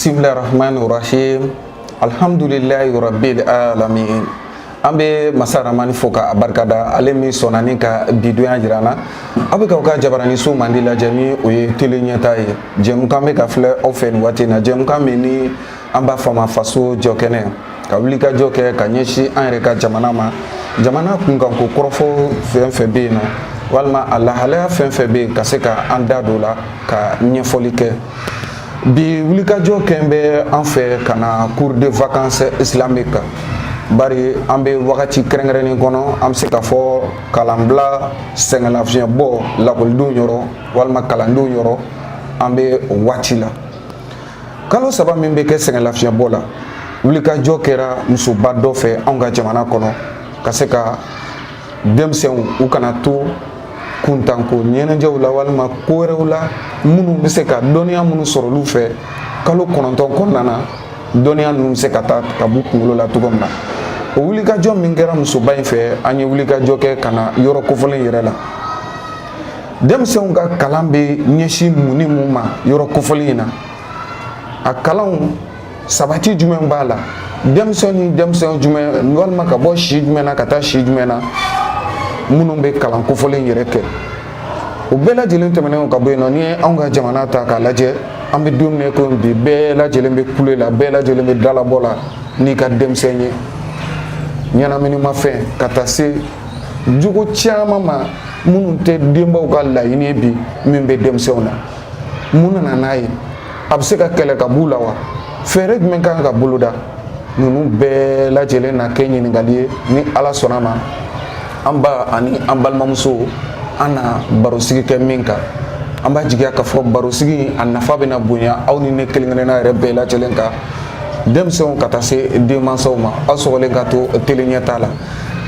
Bismillahir Rahmanir Rahim. Alhamdulillahi Rabbil Alamin. An bɛ masa Ramani fo ka a barikada, ale min sɔnna ni ka bidonya jira an na. Aw bɛ k'aw ka jabaraniso mandi lajɛ, ni o ye Tele Ɲɛta ye. Jɛmukan bɛ ka filɛ aw fɛ nin waati in na, jɛmukan min ni an b'a fɔ a ma Faso Jɔkɛnɛ, ka wuli ka jɔ kɛ ka ɲɛsin an yɛrɛ ka jamana ma, jamana kunkanko kɔrɔfɔ fɛn fɛn bɛ yen nɔ, walima a lahalaya fɛn fɛn bɛ yen, ka se ka an da don o la ka ɲɛfɔli kɛ. Bi wulikajɔ kɛn bɛ an fɛ ka na cours de vacances islamique kan, bari an bɛ wagati kɛrɛnkɛrɛnnen kɔnɔ, an bɛ se k'a fɔ kalanbila, sɛgɛnlafiɲɛbɔ lakɔlidenw yɔrɔ walima kalandenw yɔrɔ. An bɛ o waati la, kalo 3 min bɛ kɛ sɛgɛnlafiɲɛbɔ la, wulikajɔ kɛra musoba dɔ fɛ anw ka jamana kɔnɔ, ka se ka denmisɛnw u kana to kuntanko ɲɛnajɛw la walima ko wɛrɛw la, minnu bɛ se ka dɔnniya minnu sɔrɔ olu fɛ kalo 9 kɔnɔna na, dɔnniya ninnu bɛ se ka taa ka b'u kunkolo la cogo min na. O wulikajɔ min kɛra musoba in fɛ, an ye wulikajɔ kɛ ka na yɔrɔ kofɔlen yɛrɛ la. Denmisɛnw ka kalan bɛ ɲɛsin mun ni mun ma yɔrɔ kofɔlen in na? A kalanw sabati jumɛn b'a la? Denmisɛn ni denmisɛn jumɛn, walima ka bɔ si jumɛn na ka taa si jumɛn na, minnu bɛ kalan kofɔlen yɛrɛ kɛ? O bɛɛ lajɛlen tɛmɛnen ka bɔ yen nɔ, n'i ye anw ka jamana ta k'a lajɛ, an bɛ don min na i komi bi, bɛɛ lajɛlen bɛ kule la, bɛɛ lajɛlen bɛ dalabɔ la n'i ka denmisɛn ye, ɲɛnaminimafɛn ka taa se jogo caman ma minnu tɛ denbaw ka laɲini ye bi, min bɛ denmisɛnw na. Mun nana n'a ye? A bɛ se ka kɛlɛ ka b'u la wa? Fɛɛrɛ jumɛn kan ka boloda? Ninnu bɛɛ lajɛlen na kɛ ɲininkali ye, ni Ala sɔnna ma, an ba ani an balimamuso, an na barosigi kɛ min kan. An b'a jigiya k'a fɔ barosigi a nafa bɛna bonya aw ni ne kelen kelenna yɛrɛ bɛɛ lajɛlen kan, denmisɛnw ka taa se denmansaw ma. Aw sɔgɔlen ka to Tele Ɲɛta la,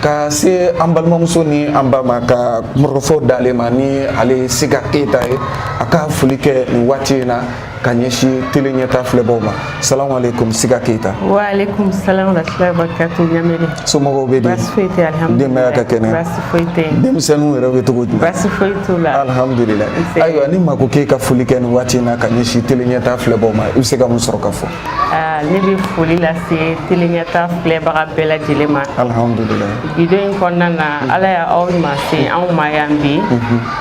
ka se an balimamuso ni an ba ma, ka kɔrɔfɔ d'ale ma, ni ale Sika Keyita ye, a ka foli kɛ nin waati in na ka ɲɛsin Tele Ɲɛta filɛbaw ma. Salamu aleykum, Sika Keyita. Waaleykum salam wa rahmatulahi wa barakatuh, Ɲamele. Somɔgɔw bɛ di? Baasi foyi tɛ, alhamdulilayi. Denbaya ka kɛnɛ? Baasi foyi tɛ yen. Denmisɛnninw yɛrɛ bɛ cogo jumɛn? Baasi foyi t'u la. Alhamdulilayi. Nse. Ayiwa, ni mako k'e ka foli kɛ nin waati in na ka ɲɛsin Tele Ɲɛta filɛbaw ma, i bɛ se ka mun sɔrɔ ka fɔ? Aa, ne bɛ foli lase Tele Ɲɛta filɛbaga bɛɛ lajɛlen ma. Alhamdulilayi. Bi don in kɔnɔna na, Ala y'aw ma se anw ma yan bi,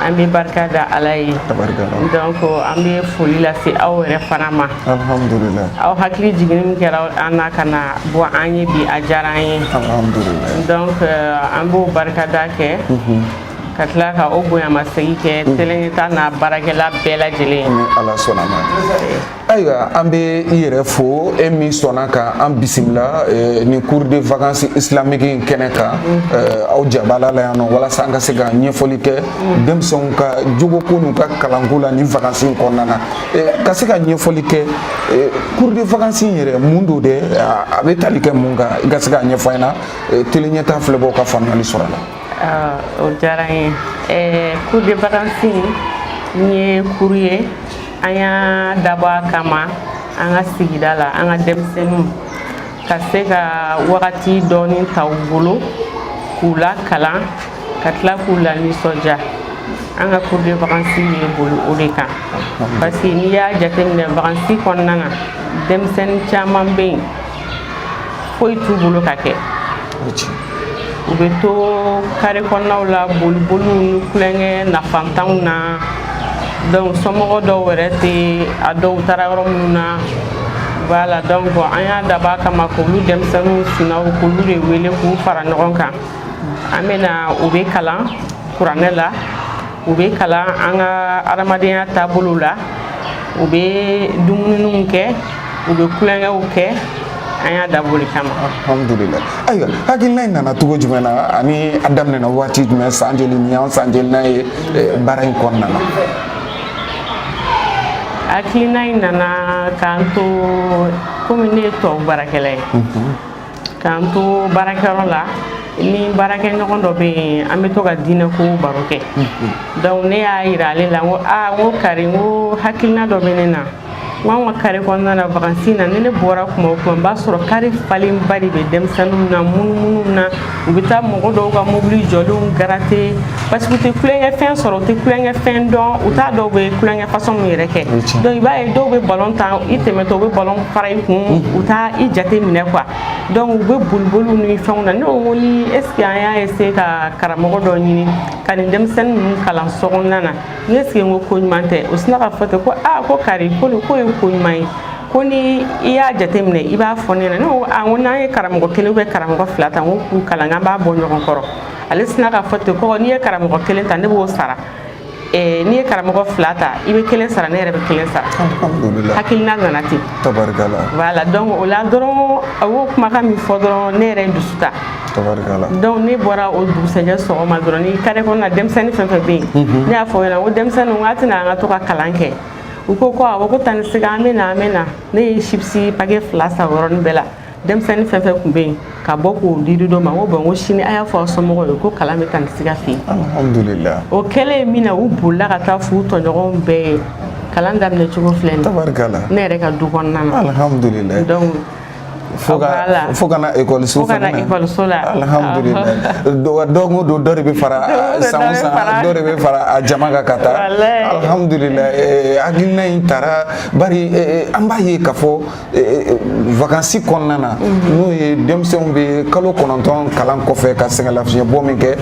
an bɛ barika da Ala ye. Tabarikala. Donc an bɛ foli lase aw yɛrɛ fana ma. Alhamdulilayi. Aw hakili jiginni min kɛra an na ka na bɔ an ye bi, a diyara an ye. Alhamdulilayi. Donc an b'o barikada kɛ ka tila ka o bonyamasegin kɛ Tele Ɲɛta n'a baarakɛla bɛɛ lajɛlen. Ni Ala sɔnna ma. Ayiwa, an bɛ i yɛrɛ fo, e min sɔnna ka an bisimila nin cours de vacances islamique in kɛnɛ kan, aw jabala la yan nɔ, walasa an ka se ka ɲɛfɔli kɛ denmisɛnw ka jogoko n'u ka kalanko la nin vacances in kɔnɔna na. Ka se ka ɲɛfɔli kɛ, cours de vacances in yɛrɛ mun don dɛ? A bɛ tali kɛ mun kan? I ka se k'a ɲɛfɔ an ɲɛna, Tele Ɲɛta filɛbaw ka faamuyali sɔrɔ a la. Ah, o diyara n ye. Cours de vacances in ye cours ye, an y'a dabɔ a kama an ka sigida la, an ka denmisɛnninw ka se ka wagati dɔɔni ta u bolo k'u lakalan, ka tila k'u la nisɔndiya. An ka cours de vacances bɛ boli o de kan, parce que n'i y'a jateminɛ, vacances kɔnɔna na, denmisɛnnin caman bɛ yen, foyi t'u bolo ka kɛ. U bɛ to carré kɔnɔnaw la, boliboliw ni kulonkɛ nafantanw na. Donc somɔgɔ dɔw yɛrɛ tɛ a dɔw taara yɔrɔ minnu na. Voilà, donc an y'a dabɔ a kama k'olu denmisɛnninw sinaw, k'olu de wele k'u fara ɲɔgɔn kan. An bɛ na, u bɛ kalan kuranɛ la, u bɛ kalan an ka adamadenya taabolo la, u bɛ dumuniw kɛ, u bɛ kulonkɛw kɛ. An y'a dabɔ o de kama. Alhamdulilayi. Ayiwa, hakilina in nana cogo jumɛn na, ani a daminɛna waati jumɛn, san joli ni y'an san joli ye baara in kɔnɔna na? Hakilina in nana k'an to, komi ne ye tubabu baarakɛla ye, k'an to baarakɛyɔrɔ la ni baarakɛɲɔgɔn dɔ bɛ yen, an bɛ to ka diinɛ ko baro kɛ. Donc ne y'a yira ale la, n ko aa, n ko kari, n ko hakilina dɔ bɛ ne na. N ko anw ka carré kɔnɔna na, vacances na, ni ne bɔra kuma o kuma, n b'a sɔrɔ carré falenba de bɛ denmisɛnninw na, munumunu na. U bɛ taa mɔgɔ dɔw ka mobili jɔlenw gratter parce que u tɛ tulonkɛ fɛn sɔrɔ, u tɛ tulonkɛ fɛn dɔn, u t'a dɔw bɛ tulonkɛ façon min yɛrɛ kɛ. Donc i b'a ye, dɔw bɛ ballon ta, i tɛmɛtɔ, u bɛ ballon fara i kun, u t'a i jate minɛ quoi. Donc u bɛ boliboliw ni fɛnw na. Ne ko, n ko ni est ce que an y'a essayer ka karamɔgɔ dɔ ɲini ka nin denmisɛnnin ninnu kalan so kɔnɔna na, n est ce que n ko ko ɲuman tɛ? O sinna k'a fɔ ten ko aa, ko kari ko nin ko ye ko ɲuman ye, ko ni i y'a jateminɛ, i b'a fɔ ne ɲɛna. Ne ko a, n ko n'an ye karamɔgɔ kelen ou bien karamɔgɔ fila ta, n ko k'u kalan, k'an b'a bɔ ɲɔgɔn kɔrɔ. Ale sinna k'a fɔ ten ko n'i ye karamɔgɔ kelen ta, ne b'o sara, n'i ye karamɔgɔ fila ta, i bɛ kelen sara, ne yɛrɛ bɛ kelen sara. Alhamdulillah. Hakilina nana ten. Tabarikala. Voilà, donc o la dɔrɔn, a y'o kumakan min fɔ dɔrɔn, ne yɛrɛ ye dusu ta. Tabarikala. Donc ne bɔra o dugusɛjɛ sɔgɔma dɔrɔn, ni carré kɔnɔna denmisɛnnin fɛn fɛn bɛ yen, ne y'a fɔ o ɲɛna ko denmisɛnninw, k'a tɛna an ka to ka kalan kɛ. U ko ko awɔ, ko tan ni sega, an bɛ na, an bɛ na. Ne ye chips paquet 2 san o yɔrɔnin bɛɛ la. Denmisɛnnin fɛn fɛn tun bɛ yen, ka bɔ k'o di dɔ ma, n ko bon, n ko sini a y'a fɔ aw somɔgɔw ye ko kalan bɛ tan ni siga fɛ yen. Alhamdulillah. O kɛlen min na, u bolila ka taa f'u tɔɲɔgɔnw bɛɛ ye. Kalan daminɛ cogo filɛ nin Tabarikala. ne yɛrɛ ka du kɔnɔna na. Alhamdulillah. Donc fo ka voilà. Fo ka na ekɔliso. Fo ka na ekɔliso la. Alhamdulillah. Dɔ ko don, dɔ de bɛ fara san o san, dɔ de bɛ fara a jama kan ka taa. Alhamdulillah. Hakilina in taara bari an b'a ye k'a fɔ vacances kɔnɔna na, n'o ye denmisɛnw bɛ kalo 9 kalan kɔfɛ ka sɛgɛnlafiɲɛbɔ min kɛ,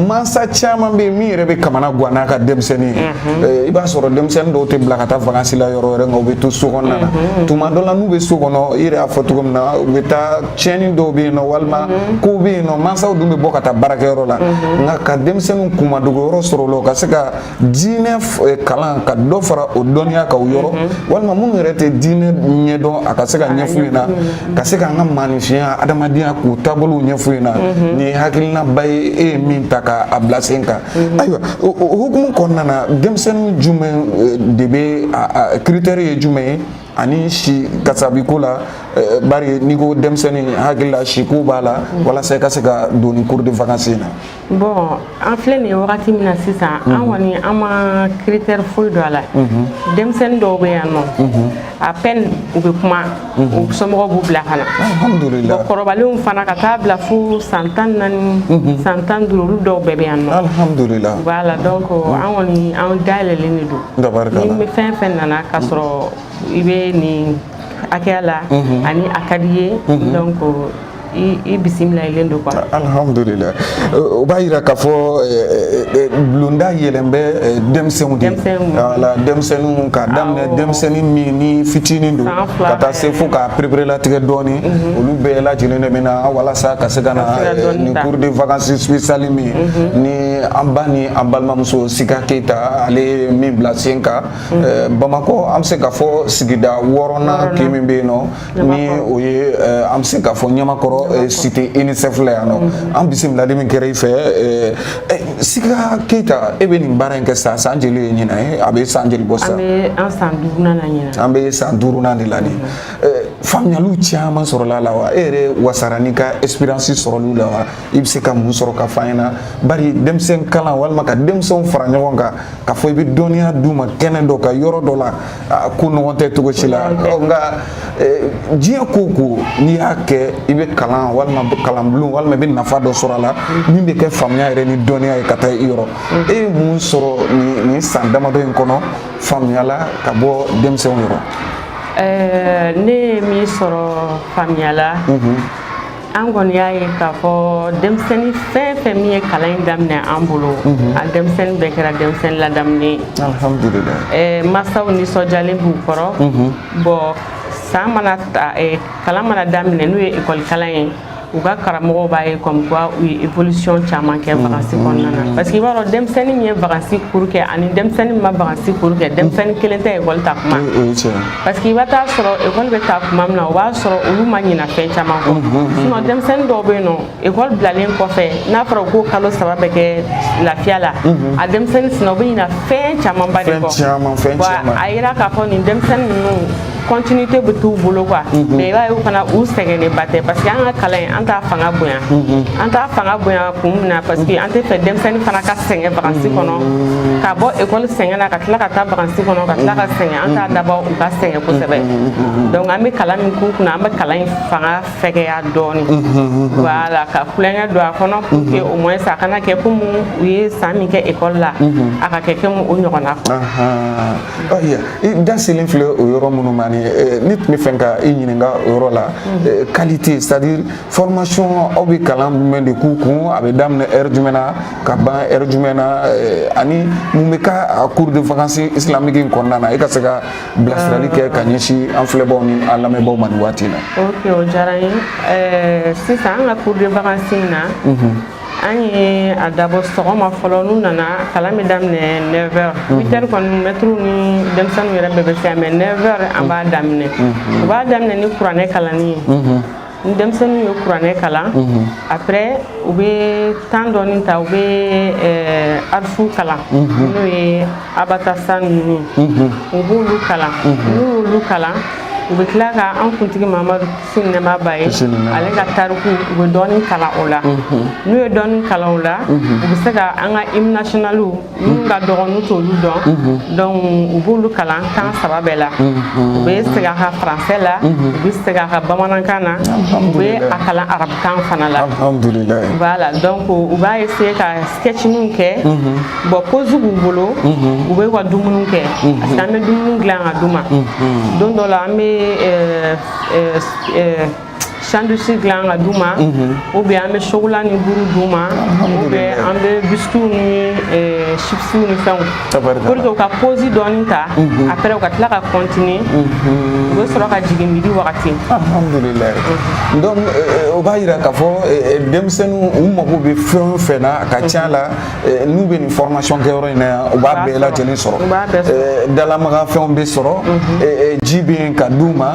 mansa caman bɛ yen min yɛrɛ bɛ kamana gan n'a ka denmisɛnnin ye. I b'a sɔrɔ denmisɛnnin dɔw tɛ bila ka taa vacances la yɔrɔ wɛrɛ, nka u bɛ to so kɔnɔna na. Tuma dɔ la, n'u bɛ so kɔnɔ, i yɛrɛ y'a fɔ cogo min na, u bɛ taa tiɲɛni dɔw bɛ yen nɔ, walima kow bɛ yen nɔ. Mansaw dun bɛ bɔ ka taa baarakɛyɔrɔ la, nka ka denmisɛnninw kunmadogo yɔrɔ sɔrɔ o la, u ka se ka diinɛ kalan, ka dɔ fara o dɔnniya kan o yɔrɔ, walima minnu yɛrɛ tɛ diinɛ ɲɛdɔn, a ka se ka ɲɛf'u ɲɛna, ka se k'an ka maanifinya, adamadenya k'u taabolow ɲɛf'u ɲɛna. Nin ye hakilinaba ye e ye min ta k'a bila sen kan. Ayiwa, o hukumu kɔnɔna na, denmisɛnnin jumɛn de bɛ a critère ye jumɛn ye ani si kasabiko la? Bari n'i ko denmisɛnnin, hakili la siko b'a la, walasa i ka se ka don nin cours de vacances in na. Bon, an filɛ nin ye wagati min na sisan, an kɔni an ma critère foyi don a la. Denmisɛnnin dɔw bɛ yan nɔ, à peine u bɛ kuma, u somɔgɔw b'u bila ka na. Alhamdulillah. Bon, kɔrɔbalenw fana, ka taa bila fo san 14, san 15, olu dɔw bɛɛ bɛ yan nɔ. Alhamdulillah. Voilà, donc an kɔni an dayɛlɛlen de don. Tabarikala. Ni fɛn fɛn nana k'a sɔrɔ i bɛ nin hakɛya la ani a ka di ye, donc i bisimilayilen don quoi. Alhamdulillah. O b'a yira k'a fɔ bulonda yɛlɛn bɛ denmisɛnw de. Denmisɛnw. Wala, denmisɛnninw, k'a daminɛ denmisɛnnin min ni fitinin don, San 2 ka taa se fo k'a pereperelatigɛ dɔɔni, olu bɛɛ lajɛlen de bɛ na walasa ka se ka na Ka se ka dɔɔni nin ta. cours de vacances spécial min ni an ba ni an balimamuso Sika Keyita, ale ye min bila sen kan Bamakɔ, an bɛ se k'a fɔ sigida wɔɔrɔnan kin min bɛ yen nɔ, ni o ye an bɛ se k'a fɔ Ɲamakɔrɔ, cité UNICEF la yan nɔ. An bisimilali min kɛra i fɛ, Sika Keyita, e bɛ nin baara in kɛ san san joli ye ɲinan ye? A bɛ san joli bɔ An sisan? bɛ an san duurunan na ɲinan. An bɛ san duurunan de la nin. Faamuyaliw caman sɔrɔla a la wa? E yɛrɛ wasara n'i ka expérience sɔrɔliw la wa? I bɛ se ka mun sɔrɔ ka f'an ɲɛna? Bari denmisɛn kalan, walima ka denmisɛnw fara ɲɔgɔn kan ka fɔ i bɛ dɔnniya d'u ma kɛnɛ dɔ kan, yɔrɔ dɔ la, ko nɔgɔn tɛ cogo si la. Nka diɲɛ ko o ko, n'i y'a kɛ, i bɛ kalan walima kalanbulon, walima i bɛ nafa dɔ sɔrɔ a la min bɛ kɛ faamuya yɛrɛ ni dɔnniya ye ka taa i yɔrɔ. E ye mun sɔrɔ nin san damadɔ in kɔnɔ faamuya la ka bɔ denmisɛnw yɔrɔ? Ne ye min sɔrɔ faamuya la, an kɔni y'a ye k'a fɔ denmisɛnnin fɛn fɛn min ye kalan in daminɛ an bolo, a denmisɛnnin bɛɛ kɛra denmisɛnnin ladamunen ye. Alhamdulillah. Masaw nisɔndiyalen b'u kɔrɔ. Bon, san mana ta, kalan mana daminɛ, n'u ye ekɔli kalan ye, u ka karamɔgɔw b'a ye comme quoi u ye évolution caman kɛ vacances kɔnɔna na, parce que i b'a dɔn, denmisɛnnin min ye vacances cours kɛ ani denmisɛnnin min ma vacances cours kɛ, denmisɛnnin kelen tɛ ekɔli ta kuma. O ye tiɲɛ. Parce que i bɛ taa sɔrɔ ekɔli bɛ taa tuma min na, o b'a sɔrɔ olu ma ɲina fɛn caman kɔ. Sinon denmisɛnnin dɔw bɛ yen nɔ, ekɔli bilalen kɔfɛ, n'a fɔra ko kalo 3 bɛ kɛ lafiya la, a denmisɛnnin sinna, u bɛ ɲina fɛn camanba de Fɛn kɔ. caman, fɛn Wa caman. a yira k'a fɔ nin denmisɛnnin ninnu Continuité bɛ t'u bolo quoi, mais i b'a ye u fana u sɛgɛnnenba tɛ, parce que an ka kalan in, an t'a fanga bonya. An t'a fanga bonya kun min na, parce que an tɛ fɛ denmisɛnnin fana ka sɛgɛn vacances kɔnɔ, ka bɔ école sɛgɛn na, ka tila ka taa vacances kɔnɔ, ka tila ka sɛgɛn. An t'a dabɔ u ka sɛgɛn kosɛbɛ. Donc an bɛ kalan min k'u kunna, an bɛ kalan in fanga fɛgɛya dɔɔni, voilà, ka tulonkɛ don a kɔnɔ pour que au moins a kana kɛ komi u ye san min kɛ école la, a ka kɛ komi o ɲɔgɔnna. Ayiwa, i da selen filɛ o yɔrɔ minnu ma nin, ne tun bɛ fɛ ka i ɲininka o yɔrɔ la. Qualité, c'est à dire formation, aw bɛ kalan jumɛn de k'u kun? A bɛ daminɛ heure jumɛn na ka ban heure jumɛn na? Ani mun bɛ k'a cours de vacances islamique in kɔnɔna na? E ka se ka bilasirali kɛ ka ɲɛsin an filɛbaw ni an lamɛnbaaw ma nin waati in na. Ok, o diyara n ye. Sisan, an ka cours de vacances in na, an ye a dabɔ sɔgɔma fɔlɔ, n'u nana, kalan bɛ daminɛ 9 heures. 8 heures kɔni, mɛtiriw ni denmisɛnninw yɛrɛ bɛɛ bɛ se yan, mais 9 heures an b'a daminɛ. U b'a daminɛ ni kuranɛ kalanni ye. Ni denmisɛnninw ye kuranɛ kalan, après u bɛ temps dɔɔni ta, u bɛ arifu kalan, n'o ye abatasa ninnu ye, u b'olu kalan. N'u y'olu kalan, u bɛ tila ka an kuntigi Mamadu, kisi ni nɛɛma b'a ye, ale ka tariku, u bɛ dɔɔni kalan o la. N'u ye dɔɔni kalan o la, u bɛ se ka an ka hymne nationaliw minnu ka dɔgɔ, n'u t'olu dɔn, donc u b'olu kalan kan saba bɛɛ la. U bɛ segin a kan français la, u bɛ segin a kan bamanankan na, u bɛ a kalan arabukan fana la. Alhamdulilayi. Voilà, donc u b'a essayer ka sketchiniw kɛ. Bon, pause b'u bolo, u bɛ u ka dumuni kɛ, parce que an bɛ dumuni dilan ka d'u ma. Don dɔ la, an bɛ sandwich dilan ka d'u ma, ou bien an bɛ chocolat ni buru d'u ma, ou bien an bɛ biscuits ni chips ni fɛnw, pour que u ka pause dɔɔni ta. Après u ka tila ka continuer, u bɛ sɔrɔ ka jigin midi wagati. Alhamdulilayi. Donc o b'a yira k'a fɔ denmisɛnninw, u mago bɛ fɛn o fɛn na, a ka ca la, n'u bɛ nin formation kɛ yɔrɔ in na yan, u b'a bɛɛ lajɛlen sɔrɔ. U b'a bɛɛ sɔrɔ. Dalamaga fɛnw bɛ sɔrɔ, ji bɛ yen ka d'u ma.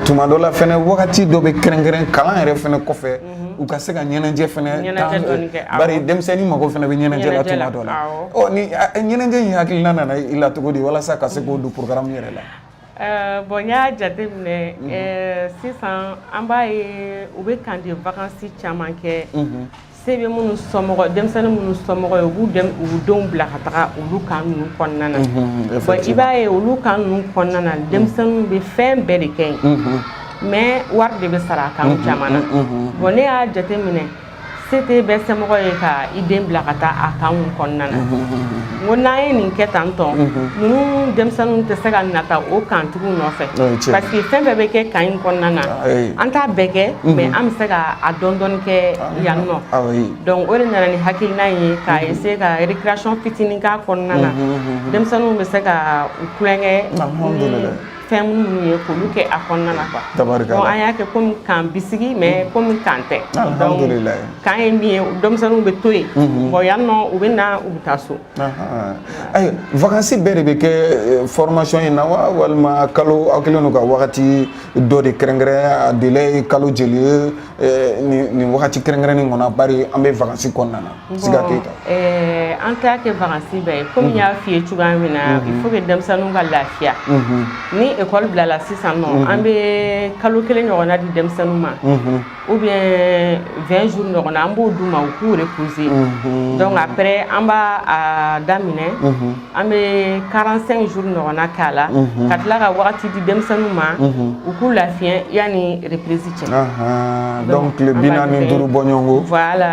Tuma dɔ la fɛnɛ, wagati dɔ bɛ kɛrɛnkɛrɛn kalan yɛrɛ fɛnɛ kɔfɛ, u ka se ka ɲɛnajɛ fɛnɛ. Ɲɛnajɛ dɔɔni kɛ, awɔ. Bari denmisɛnnin mago fɛnɛ bɛ ɲɛnajɛ la tuma dɔ la. Ɔ, ni ɲɛnajɛ in hakilina nana i la cogo di, walasa ka se k'o don programme yɛrɛ la? Bon, n y'a jateminɛ, sisan an b'a ye u bɛ camp de vacances caman kɛ. Se bɛ minnu somɔgɔ, denmisɛnnin minnu somɔgɔ ye, u b'u u denw bila ka taga olu camp ninnu kɔnɔna na. Bon, i b'a ye olu camp ninnu kɔnɔna na, denmisɛnninw bɛ fɛn bɛɛ de kɛ yen, mais wari de bɛ sara a camp caman na. Bon, ne y'a jateminɛ, se tɛ bɛɛ somɔgɔ ye ka i den bila ka taa a camp kɔnɔna na. N ko n'an ye nin kɛ tan tɔ, ninnu denmisɛnninw tɛ se ka nata o camptigiw nɔfɛ, parce que fɛn fɛn bɛ kɛ camp in kɔnɔna na, an t'a bɛɛ kɛ, mais an bɛ se ka a dɔɔni dɔɔni kɛ yan nɔ. Donc o de nana ni hakilina ye ka essayer ka récréation fitinin k'a kɔnɔna na, denmisɛnninw bɛ se ka u tulonkɛ ni fɛn minnu ye, k'olu kɛ a kɔnɔna na quoi. Donc an y'a kɛ komi camp bisigi, mais komi camp tɛ. Donc camp ye min ye, denmisɛnninw bɛ to yen. Bon, yan nɔ, u bɛ na, u bɛ taa so. Ayiwa, vacances bɛɛ de bɛ kɛ formation in na wa, walima kalo aw kɛlen don ka wagati dɔ de kɛrɛnkɛrɛn, a délai ye kalo joli ye, nin wagati kɛrɛnkɛrɛnnen kɔnɔ, bari an bɛ vacances kɔnɔna na? Siga Keyita. An t'a kɛ vacances bɛɛ ye. Komi n y'a f'i ye cogoya min na, il faut que denmisɛnninw ka lafiya. Ni école bilala sisan nɔ, an bɛ kalo kelen ɲɔgɔnna di denmisɛnninw ma, ou bien 20 jours ɲɔgɔnna, an b'o d'u ma, u k'u reposer. Donc après an b'a a daminɛ, an bɛ 45 jours ɲɔgɔnna k'a la, ka tila ka wagati di denmisɛnninw ma, u k'u lafiya yanni reprise cɛ. Donc tile 45 bɔɲɔgɔnko. Voilà.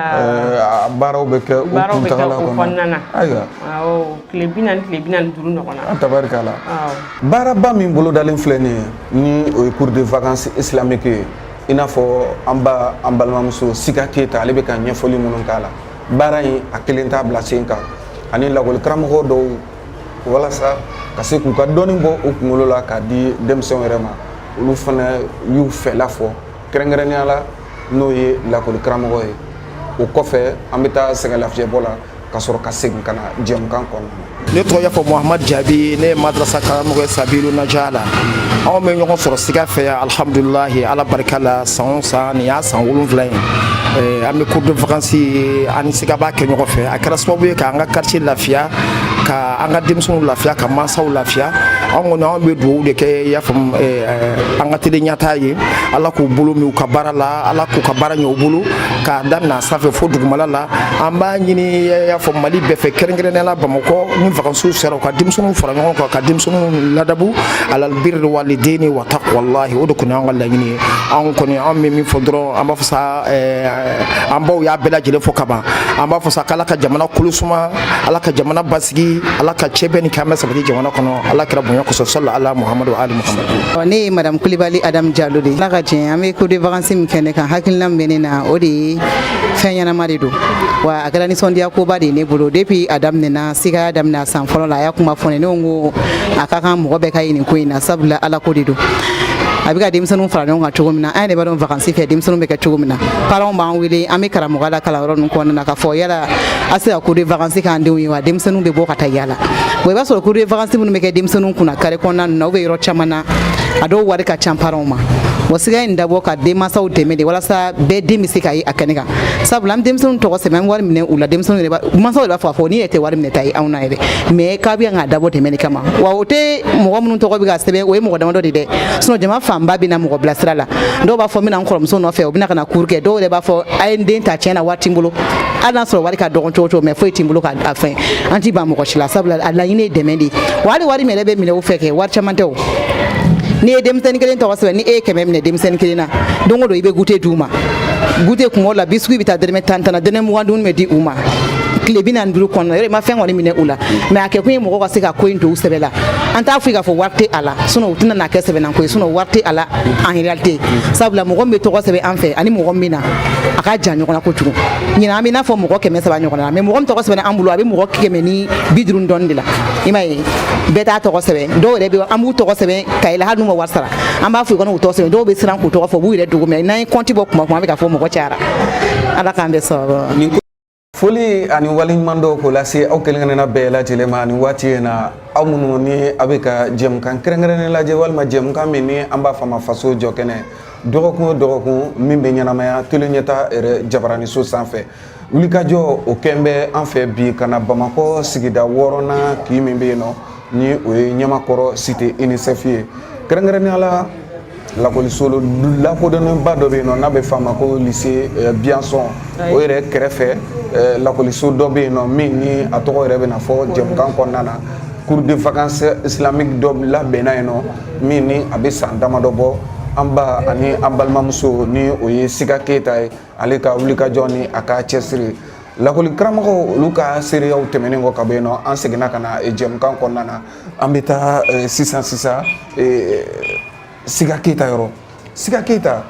A baaraw bɛ kɛ o Baaraw bɛ kɛ kuntagala o kɔnɔ. kɔnɔna na. Ayiwa. Awɔ, tile 40, tile 45 ɲɔgɔnna. Tabarikala. Baaraba min bolodalen filɛ nin ye, ni o ye cours de vacances islamique ye, i n'a fɔ an ba, an balimamuso Sika Keyita, ale bɛ ka ɲɛfɔli minnu k'a la, baara in a kelen t'a bila sen kan, ani lakɔli karamɔgɔ dɔw, walasa ka se k'u ka dɔɔni bɔ u kunkolo la k'a di denmisɛnw yɛrɛ ma. Olu fana y'u fɛla fɔ kɛrɛnkɛrɛnnenya la, n'o ye lakɔli karamɔgɔ ye. O kɔfɛ, an bɛ taa sɛgɛn lafiyɛbɔ la, ka sɔrɔ ka segin ka na jɛmukan kɔnɔna na. Ne tɔgɔ Yafa Muhamad Jaabi, ne ye madrasa karamɔgɔ ye Sabilu Naja la. Anw bɛ ɲɔgɔn sɔrɔ Siga fɛ yan, alhamdulilahi, Ala barika la, san o san, nin y'a san 7 ye. An bɛ cours de vacances ye, an ni Siga b'a kɛ ɲɔgɔn fɛ. A kɛra sababu ye k'an ka quartier lafiya, ka an ka denmisɛnninw lafiya, ka mansaw lafiya. Anw kɔni, anw bɛ dugawu de kɛ, i y'a faamu, an ka télé ɲɛtaa ye. Ala k'u bolo min u ka baara la, Ala k'u ka baara ɲɛ u bolo, k'a daminɛ a sanfɛ fo dugumala la. An b'a ɲini, i y'a fɔ, Mali bɛɛ fɛ, kɛrɛnkɛrɛnnenya la Bamakɔ, ni vacances sera, u ka denmisɛnninw fara ɲɔgɔn kan, ka denmisɛnninw ladabu alal birri walideni wa taqwallahi. O de kɔni y'an ka laɲini ye. Anw kɔni, anw bɛ min fɔ dɔrɔn, an b'a fɔ sa, an baw y'a bɛɛ lajɛlen fɔ ka ban. An b'a fɔ sa k'Ala ka jamana kolo suma, Ala ka jamana basigi, Ala ka cɛ bɛɛ ni kanbɛn sabati jamana kɔnɔ, Ala kɛra bonya kosɔn. Sɔli ala Muhamadu ali Muhamadu. Ne ye madame Kulibali Adamu Jalo de. Ala ka jɛn, an bɛ cours de vacances min kɛ ne kan, hakilina min bɛ ne na, o de ye fɛn ɲɛnama de don wa a kɛra nisɔndiya koba de ye ne bolo. Depuis a daminɛna, Sika y'a daminɛ a san fɔlɔ la, a y'a kuma fɔ ne, ne ko n ko a ka kan mɔgɔ bɛɛ ka ye nin ko in na, sabula Ala ko de don. A bɛ ka denmisɛnninw fara ɲɔgɔn kan cogo min na, an yɛrɛ b'a dɔn vacances fɛ denmisɛnninw bɛ kɛ cogo min na. Parents b'an wele, an bɛ karamɔgɔya la kalanyɔrɔ ninnu kɔnɔna na, k'a fɔ yala a se ka cours de vacances k'an denw ye wa, denmisɛnninw bɛ bɔ ka taa yala. Bon, i b'a sɔrɔ cours de vacances minnu bɛ kɛ denmisɛnninw kunna carré kɔnɔna ninnu na ou bien yɔrɔ caman na, a dɔw wari ka ca parents ma. Bon, Sika in dabɔ ka denmansaw dɛmɛ de walasa bɛɛ den bɛ se ka ye a kɛnɛ kan, sabula an bɛ denmisɛnninw tɔgɔ sɛbɛn, an bɛ wari minɛ u la. Denmisɛnninw yɛrɛ b'a, mansaw yɛrɛ b'a fɔ k'a fɔ ni yɛrɛ tɛ wari minɛ ta ye anw na yɛrɛ, mais k'a bɛ yan k'a dabɔ dɛmɛ de kama. Wa o tɛ mɔgɔ minnu tɔgɔ bɛ ka sɛbɛn, o ye mɔgɔ damadɔ de dɛ, sinon jama fanba bɛ na mɔgɔ bilasira la. Dɔw b'a fɔ n bɛna n kɔrɔmuso nɔfɛ, u bɛna ka na cours kɛ. Dɔw yɛrɛ b'a fɔ a ye n den ta, tiɲɛ na wari ti n bolo, hali n'a sɔrɔ wari ka dɔgɔn cogo cogo, mais foyi ti n bolo ka a fɛn. An ti ban mɔgɔ si la, sabula a laɲini ye dɛmɛ de ye. Wa hali wari min yɛrɛ bɛ minɛ u fɛ kɛ, wari caman tɛ o. N'i ye denmisɛnnin kelen tɔgɔ sɛbɛn, ni e ye 100 minɛ denmisɛnnin kelen na, don o don i bɛ goûter d'u ma. Goûter kun o la, biscuit bɛ taa dɔrɔmɛ 10 10 na, dɔrɔmɛ 20 dumuni bɛ di u ma tile 45 kɔnɔna. Yɔrɔ i ma fɛn kɔni minɛ u la, mais a kɛ kun ye mɔgɔw ka se ka ko in don u sɛbɛ la. An t'a fɔ k'a fɔ wari tɛ a la, sinon u tɛna n'a kɛ sɛbɛnna ko ye, sinon wari tɛ a la en réalité, sabula mɔgɔ min bɛ tɔgɔ sɛbɛn an fɛ ani mɔgɔ min na, a ka jan ɲɔgɔn na kojugu. Ɲinan an bɛ i n'a fɔ mɔgɔ 300 ɲɔgɔn na, mais mɔgɔ min tɔgɔ sɛbɛnna an bolo, a bɛ mɔgɔ 150 dɔɔni de la. I m'a ye, bɛɛ t'a tɔgɔ sɛbɛn. Dɔw yɛrɛ bɛ, an b'u tɔgɔ sɛbɛn kaye la, hali n'u ma wari sara, an b'a fɔ u kana u tɔgɔ sɛbɛn. Dɔw bɛ siran k'u tɔgɔ fɔ, u b'u yɛrɛ dogo, mais n'an ye compte bɔ kuma kuma, an bɛ k'a fɔ mɔgɔ cayara. Ala k'an bɛɛ sababu. Nin foli ani waleɲuman dɔw k'o lase aw kelen kelenna bɛɛ lajɛlen ma nin waati in na, aw minnu ni a bɛ ka jɛmukan kɛrɛnkɛrɛnnen lajɛ, walima jɛmukan min ni an b'a fɔ a ma Faso Jɔ Kɛnɛ, dɔgɔkun o dɔgɔkun min bɛ ɲɛnamaya télé ɲɛta yɛrɛ jabaraniso sanfɛ. Wulikajɔ o kɛn bɛ an fɛ bi ka na Bamakɔ sigida wɔɔrɔnan kin min bɛ yen nɔ, ni o ye Ɲamakɔrɔ cité UNICEF ye, kɛrɛnkɛrɛnnenya la lakɔliso lakodɔnnenba dɔ bɛ yen nɔ n'a bɛ f'a ma ko lycée Biyanson. O yɛrɛ kɛrɛfɛ, lakɔliso dɔ bɛ yen nɔ min ni a tɔgɔ yɛrɛ bɛna fɔ jɛmukan kɔnɔna na. Cours de vacances islamique dɔ labɛnna yen nɔ min ni a bɛ san damadɔ bɔ. An ba ani an balimamuso, ni o ye Sika Keyita ye, ale ka wulikajɔ ni a ka cɛsiri, lakɔli karamɔgɔw olu ka seereyaw tɛmɛnen kɔ ka bɔ yen nɔ, an seginna ka na jɛmukan kɔnɔna na. An bɛ taa sisan sisan Sika Keyita yɔrɔ. Sika Keyita,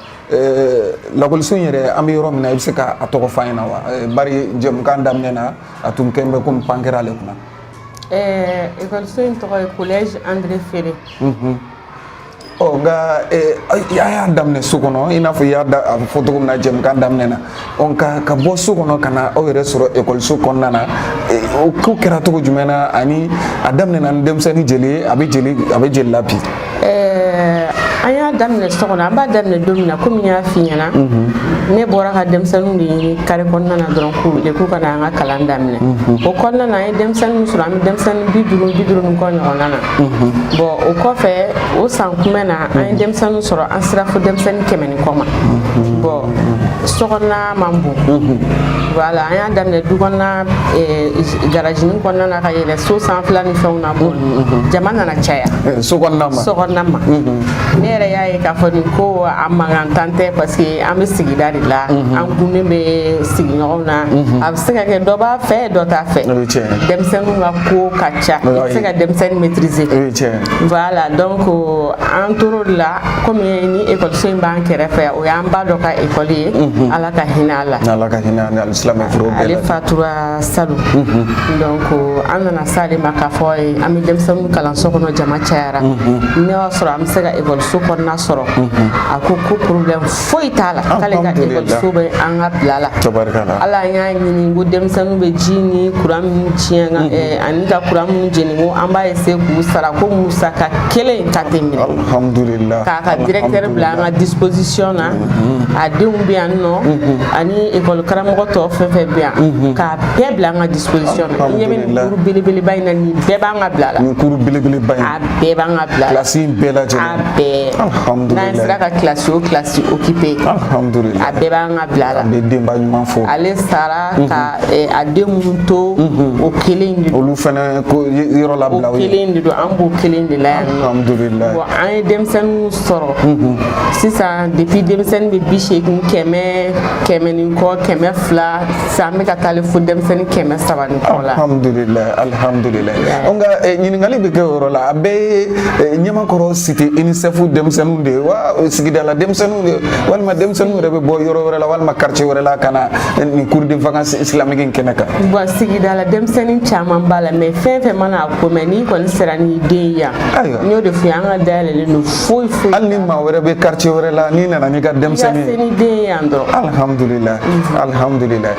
lakɔliso in yɛrɛ, an bɛ yɔrɔ min na, i bɛ se ka a tɔgɔ fɔ an ɲɛna wa? Bari jɛmukan daminɛ na, a tun kɛn bɛ komi pan kɛra ale kunna. Ekɔliso in tɔgɔ ye Collège André Ferré. Ɔ, nka a y'a daminɛ so kɔnɔ, i n'a fɔ i y'a da a fɔ cogo min na jɛmukan daminɛ na. Ɔ, nka ka bɔ so kɔnɔ ka na aw yɛrɛ sɔrɔ ekɔliso kɔnɔna na, o ko kɛra cogo jumɛn na, ani a daminɛna ni denmisɛnnin jeli ye, a bɛ jeli, a bɛ jeli la bi? An y'a daminɛ so kɔnɔ. An b'a daminɛ don min na, komi n y'a f'i ɲɛna, ne bɔra ka denmisɛnninw de ɲini carré kɔnɔna na dɔrɔn k'u wele k'u ka na an ka kalan daminɛ. O kɔnɔna na, an ye denmisɛnnin sɔrɔ, an bɛ denmisɛnnin 50, 50 ni kɔ ɲɔgɔnna na. Bon, o kɔfɛ, o san kunbɛn na, an ye denmisɛnninw sɔrɔ, an sera fo denmisɛnnin 100 ni kɔ ma. Bon, sokɔnɔna man bon. Voilà, an y'a daminɛ du kɔnɔna, garaginin kɔnɔna na, ka yɛlɛ so sanfɛla ni fɛnw na. Bon, jama nana caya. So kɔnɔna ma. So kɔnɔna ma. Ne yɛrɛ y'a ye k'a fɔ nin ko a mankan tan tɛ, parce que an bɛ sigida de la, an gunnen bɛ sigiɲɔgɔnw na. A bɛ se ka kɛ dɔ b'a fɛ, dɔ t'a fɛ. O ye tiɲɛ ye. Denmisɛnninw ka ko ka ca, i tɛ se ka denmisɛnnin maîtriser. O ye tiɲɛ ye. Voilà, donc an tor'o de la. Komi ni ekɔliso in b'an kɛrɛfɛ, o y'an ba dɔ ka ekɔli ye, Ala ka hinɛ a la. Ala ka hinɛ ani alisilamɛ furu bɛɛ Ale la. Fatura salon. Donc an nana s'ale ma k'a fɔ a ye an bɛ denmisɛnninw kalan so kɔnɔ, jama cayara, ne y'a sɔrɔ an bɛ se ka ekɔliso ekɔliso kɔnɔna sɔrɔ, a ko ko problème foyi t'a la, k'ale ka ekɔliso bɛ an ka bila la. Ala, an y'a ɲini ko denmisɛnninw bɛ ji ni kuran minnu tiɲɛ ani ka kuran minnu jeni, ko an b'a essayer k'u sara, ko musaka kelen ka tɛ minɛ. Alhamdulillah. K'a ka directeur bila an ka disposition na, a denw bɛ yan nɔ ani ekɔli karamɔgɔ tɔ fɛn fɛn bɛ yan, k'a bɛɛ bila an ka disposition na. I ɲɛ bɛ nin cour belebeleba in na, nin bɛɛ b'an ka bila la. Nin cour belebeleba in? A bɛɛ b'an ka bila la. Kilasi in bɛɛ lajɛlen? A bɛɛ. Alhamdulillah. N'an sera ka kilasi o kilasi occupé. Alhamdulillah. A bɛɛ b'an ka bila la. An bɛ denba ɲuman fo. Ale sara ka a den minnu to, o kelen de don. Olu fana ko yɔrɔ labila. O kelen de don, an b'o kelen de la yan nɔ. Alhamdulillah. Bon, an ye denmisɛnninw sɔrɔ sisan, depuis denmisɛnnin bɛ 80, 100, 100 ni kɔ, 200, sisan an bɛ ka taalen fo denmisɛnnin 300 ni kɔ la. Alhamdulillah, alhamdulillah. Nka ɲininkali bɛ kɛ o yɔrɔ la, a bɛɛ ye Ɲamakɔrɔ cité UNICEF denmisɛnninw de ye wa, sigidala denmisɛnninw de, walima denmisɛnninw yɛrɛ bɛ bɔ yɔrɔ wɛrɛ la walima quartier wɛrɛ la ka na nin cours de vacances islamique in kɛnɛ kan? Bon, sigidala denmisɛnnin caman b'a la, mais fɛn fɛn mana a ko mɛ, n'i kɔni sera n'i den ye yan, n y'o de f'i ye, an ka dayɛlɛlen don, foyi foyi. Hali ni maa wɛrɛ bɛ quartier wɛrɛ la, n'i nana n'i ka denmisɛnnin ye, i ka se ni den ye yan dɔrɔn. Alhamdulillah, alhamdulillah.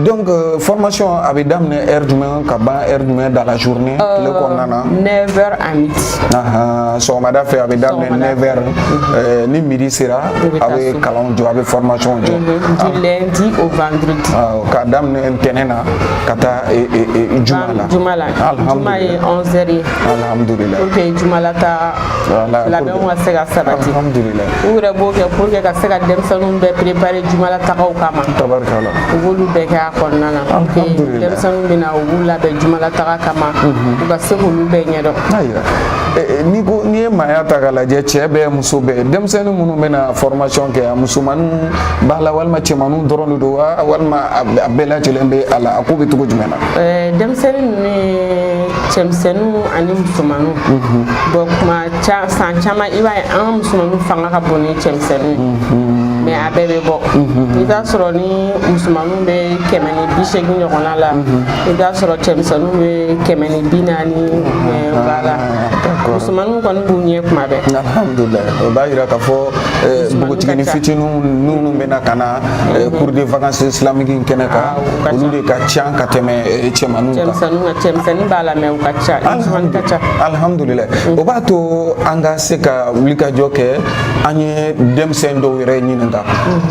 Donc formation a bɛ daminɛ heure jumɛn ka ban heure jumɛn dans la journée, tile kɔnɔna na? 9h à midi. Sɔgɔmada fɛ a bɛ daminɛ 9h, ni midi sera a bɛ kalanw jɔ, a bɛ formation jɔ. Du lundi au vendredi. K'a daminɛ ntɛnɛn na ka taa juma la. Juma la, juma ye 11h ye. Alhamdulillah. Pour que juma la ta labɛnw ka se ka sabati. Alhamdulillah. U yɛrɛ b'o kɛ pour que ka se ka denmisɛnninw bɛɛ préparer juma la tagaw kama. Tabarikala. U b'olu bɛɛ kɛ a kɔnɔna na pour que denmisɛnninw bɛ na, u b'u labɛn juma la taga kama, u ka se k'olu bɛɛ ɲɛdɔn. Ayiwa, n'i ko n'i ye maaya ta k'a lajɛ, cɛ bɛɛ, muso bɛɛ, denmisɛnnin minnu bɛna formation kɛ, musomaninw b'a la walima cɛmaninw dɔrɔn de don wa, walima a bɛɛ lajɛlen bɛ a la, a ko bɛ cogo jumɛn na? Denmisɛnnin ninnu ye cɛmisɛnninw ani musomaninw. Bon, kuma san caman, i b'a ye an ka musomaninw fanga ka bon ni cɛmisɛnninw ye, mais a bɛɛ bɛ bɔ. I b'a sɔrɔ ni musomaninw bɛ 180 ɲɔgɔnna la, i b'a sɔrɔ cɛmisɛnninw bɛ 140. Voilà, musomaninw kɔni b'u ɲɛ kuma bɛɛ. Alhamdulilayi, o b'a yira k'a fɔ npogotiginin fitininw minnu bɛna ka na cours de vacances islamique in kɛnɛ kan, olu de ka ca ka tɛmɛ cɛmaninw kan. Cɛmisɛnninw ka, cɛmisɛnnin b'a la, mais u ka ca, musomanin ka ca. Alhamdulilayi, o b'a to an ka se ka wulikajɔ kɛ. An ye denmisɛn dɔw yɛrɛ ɲininka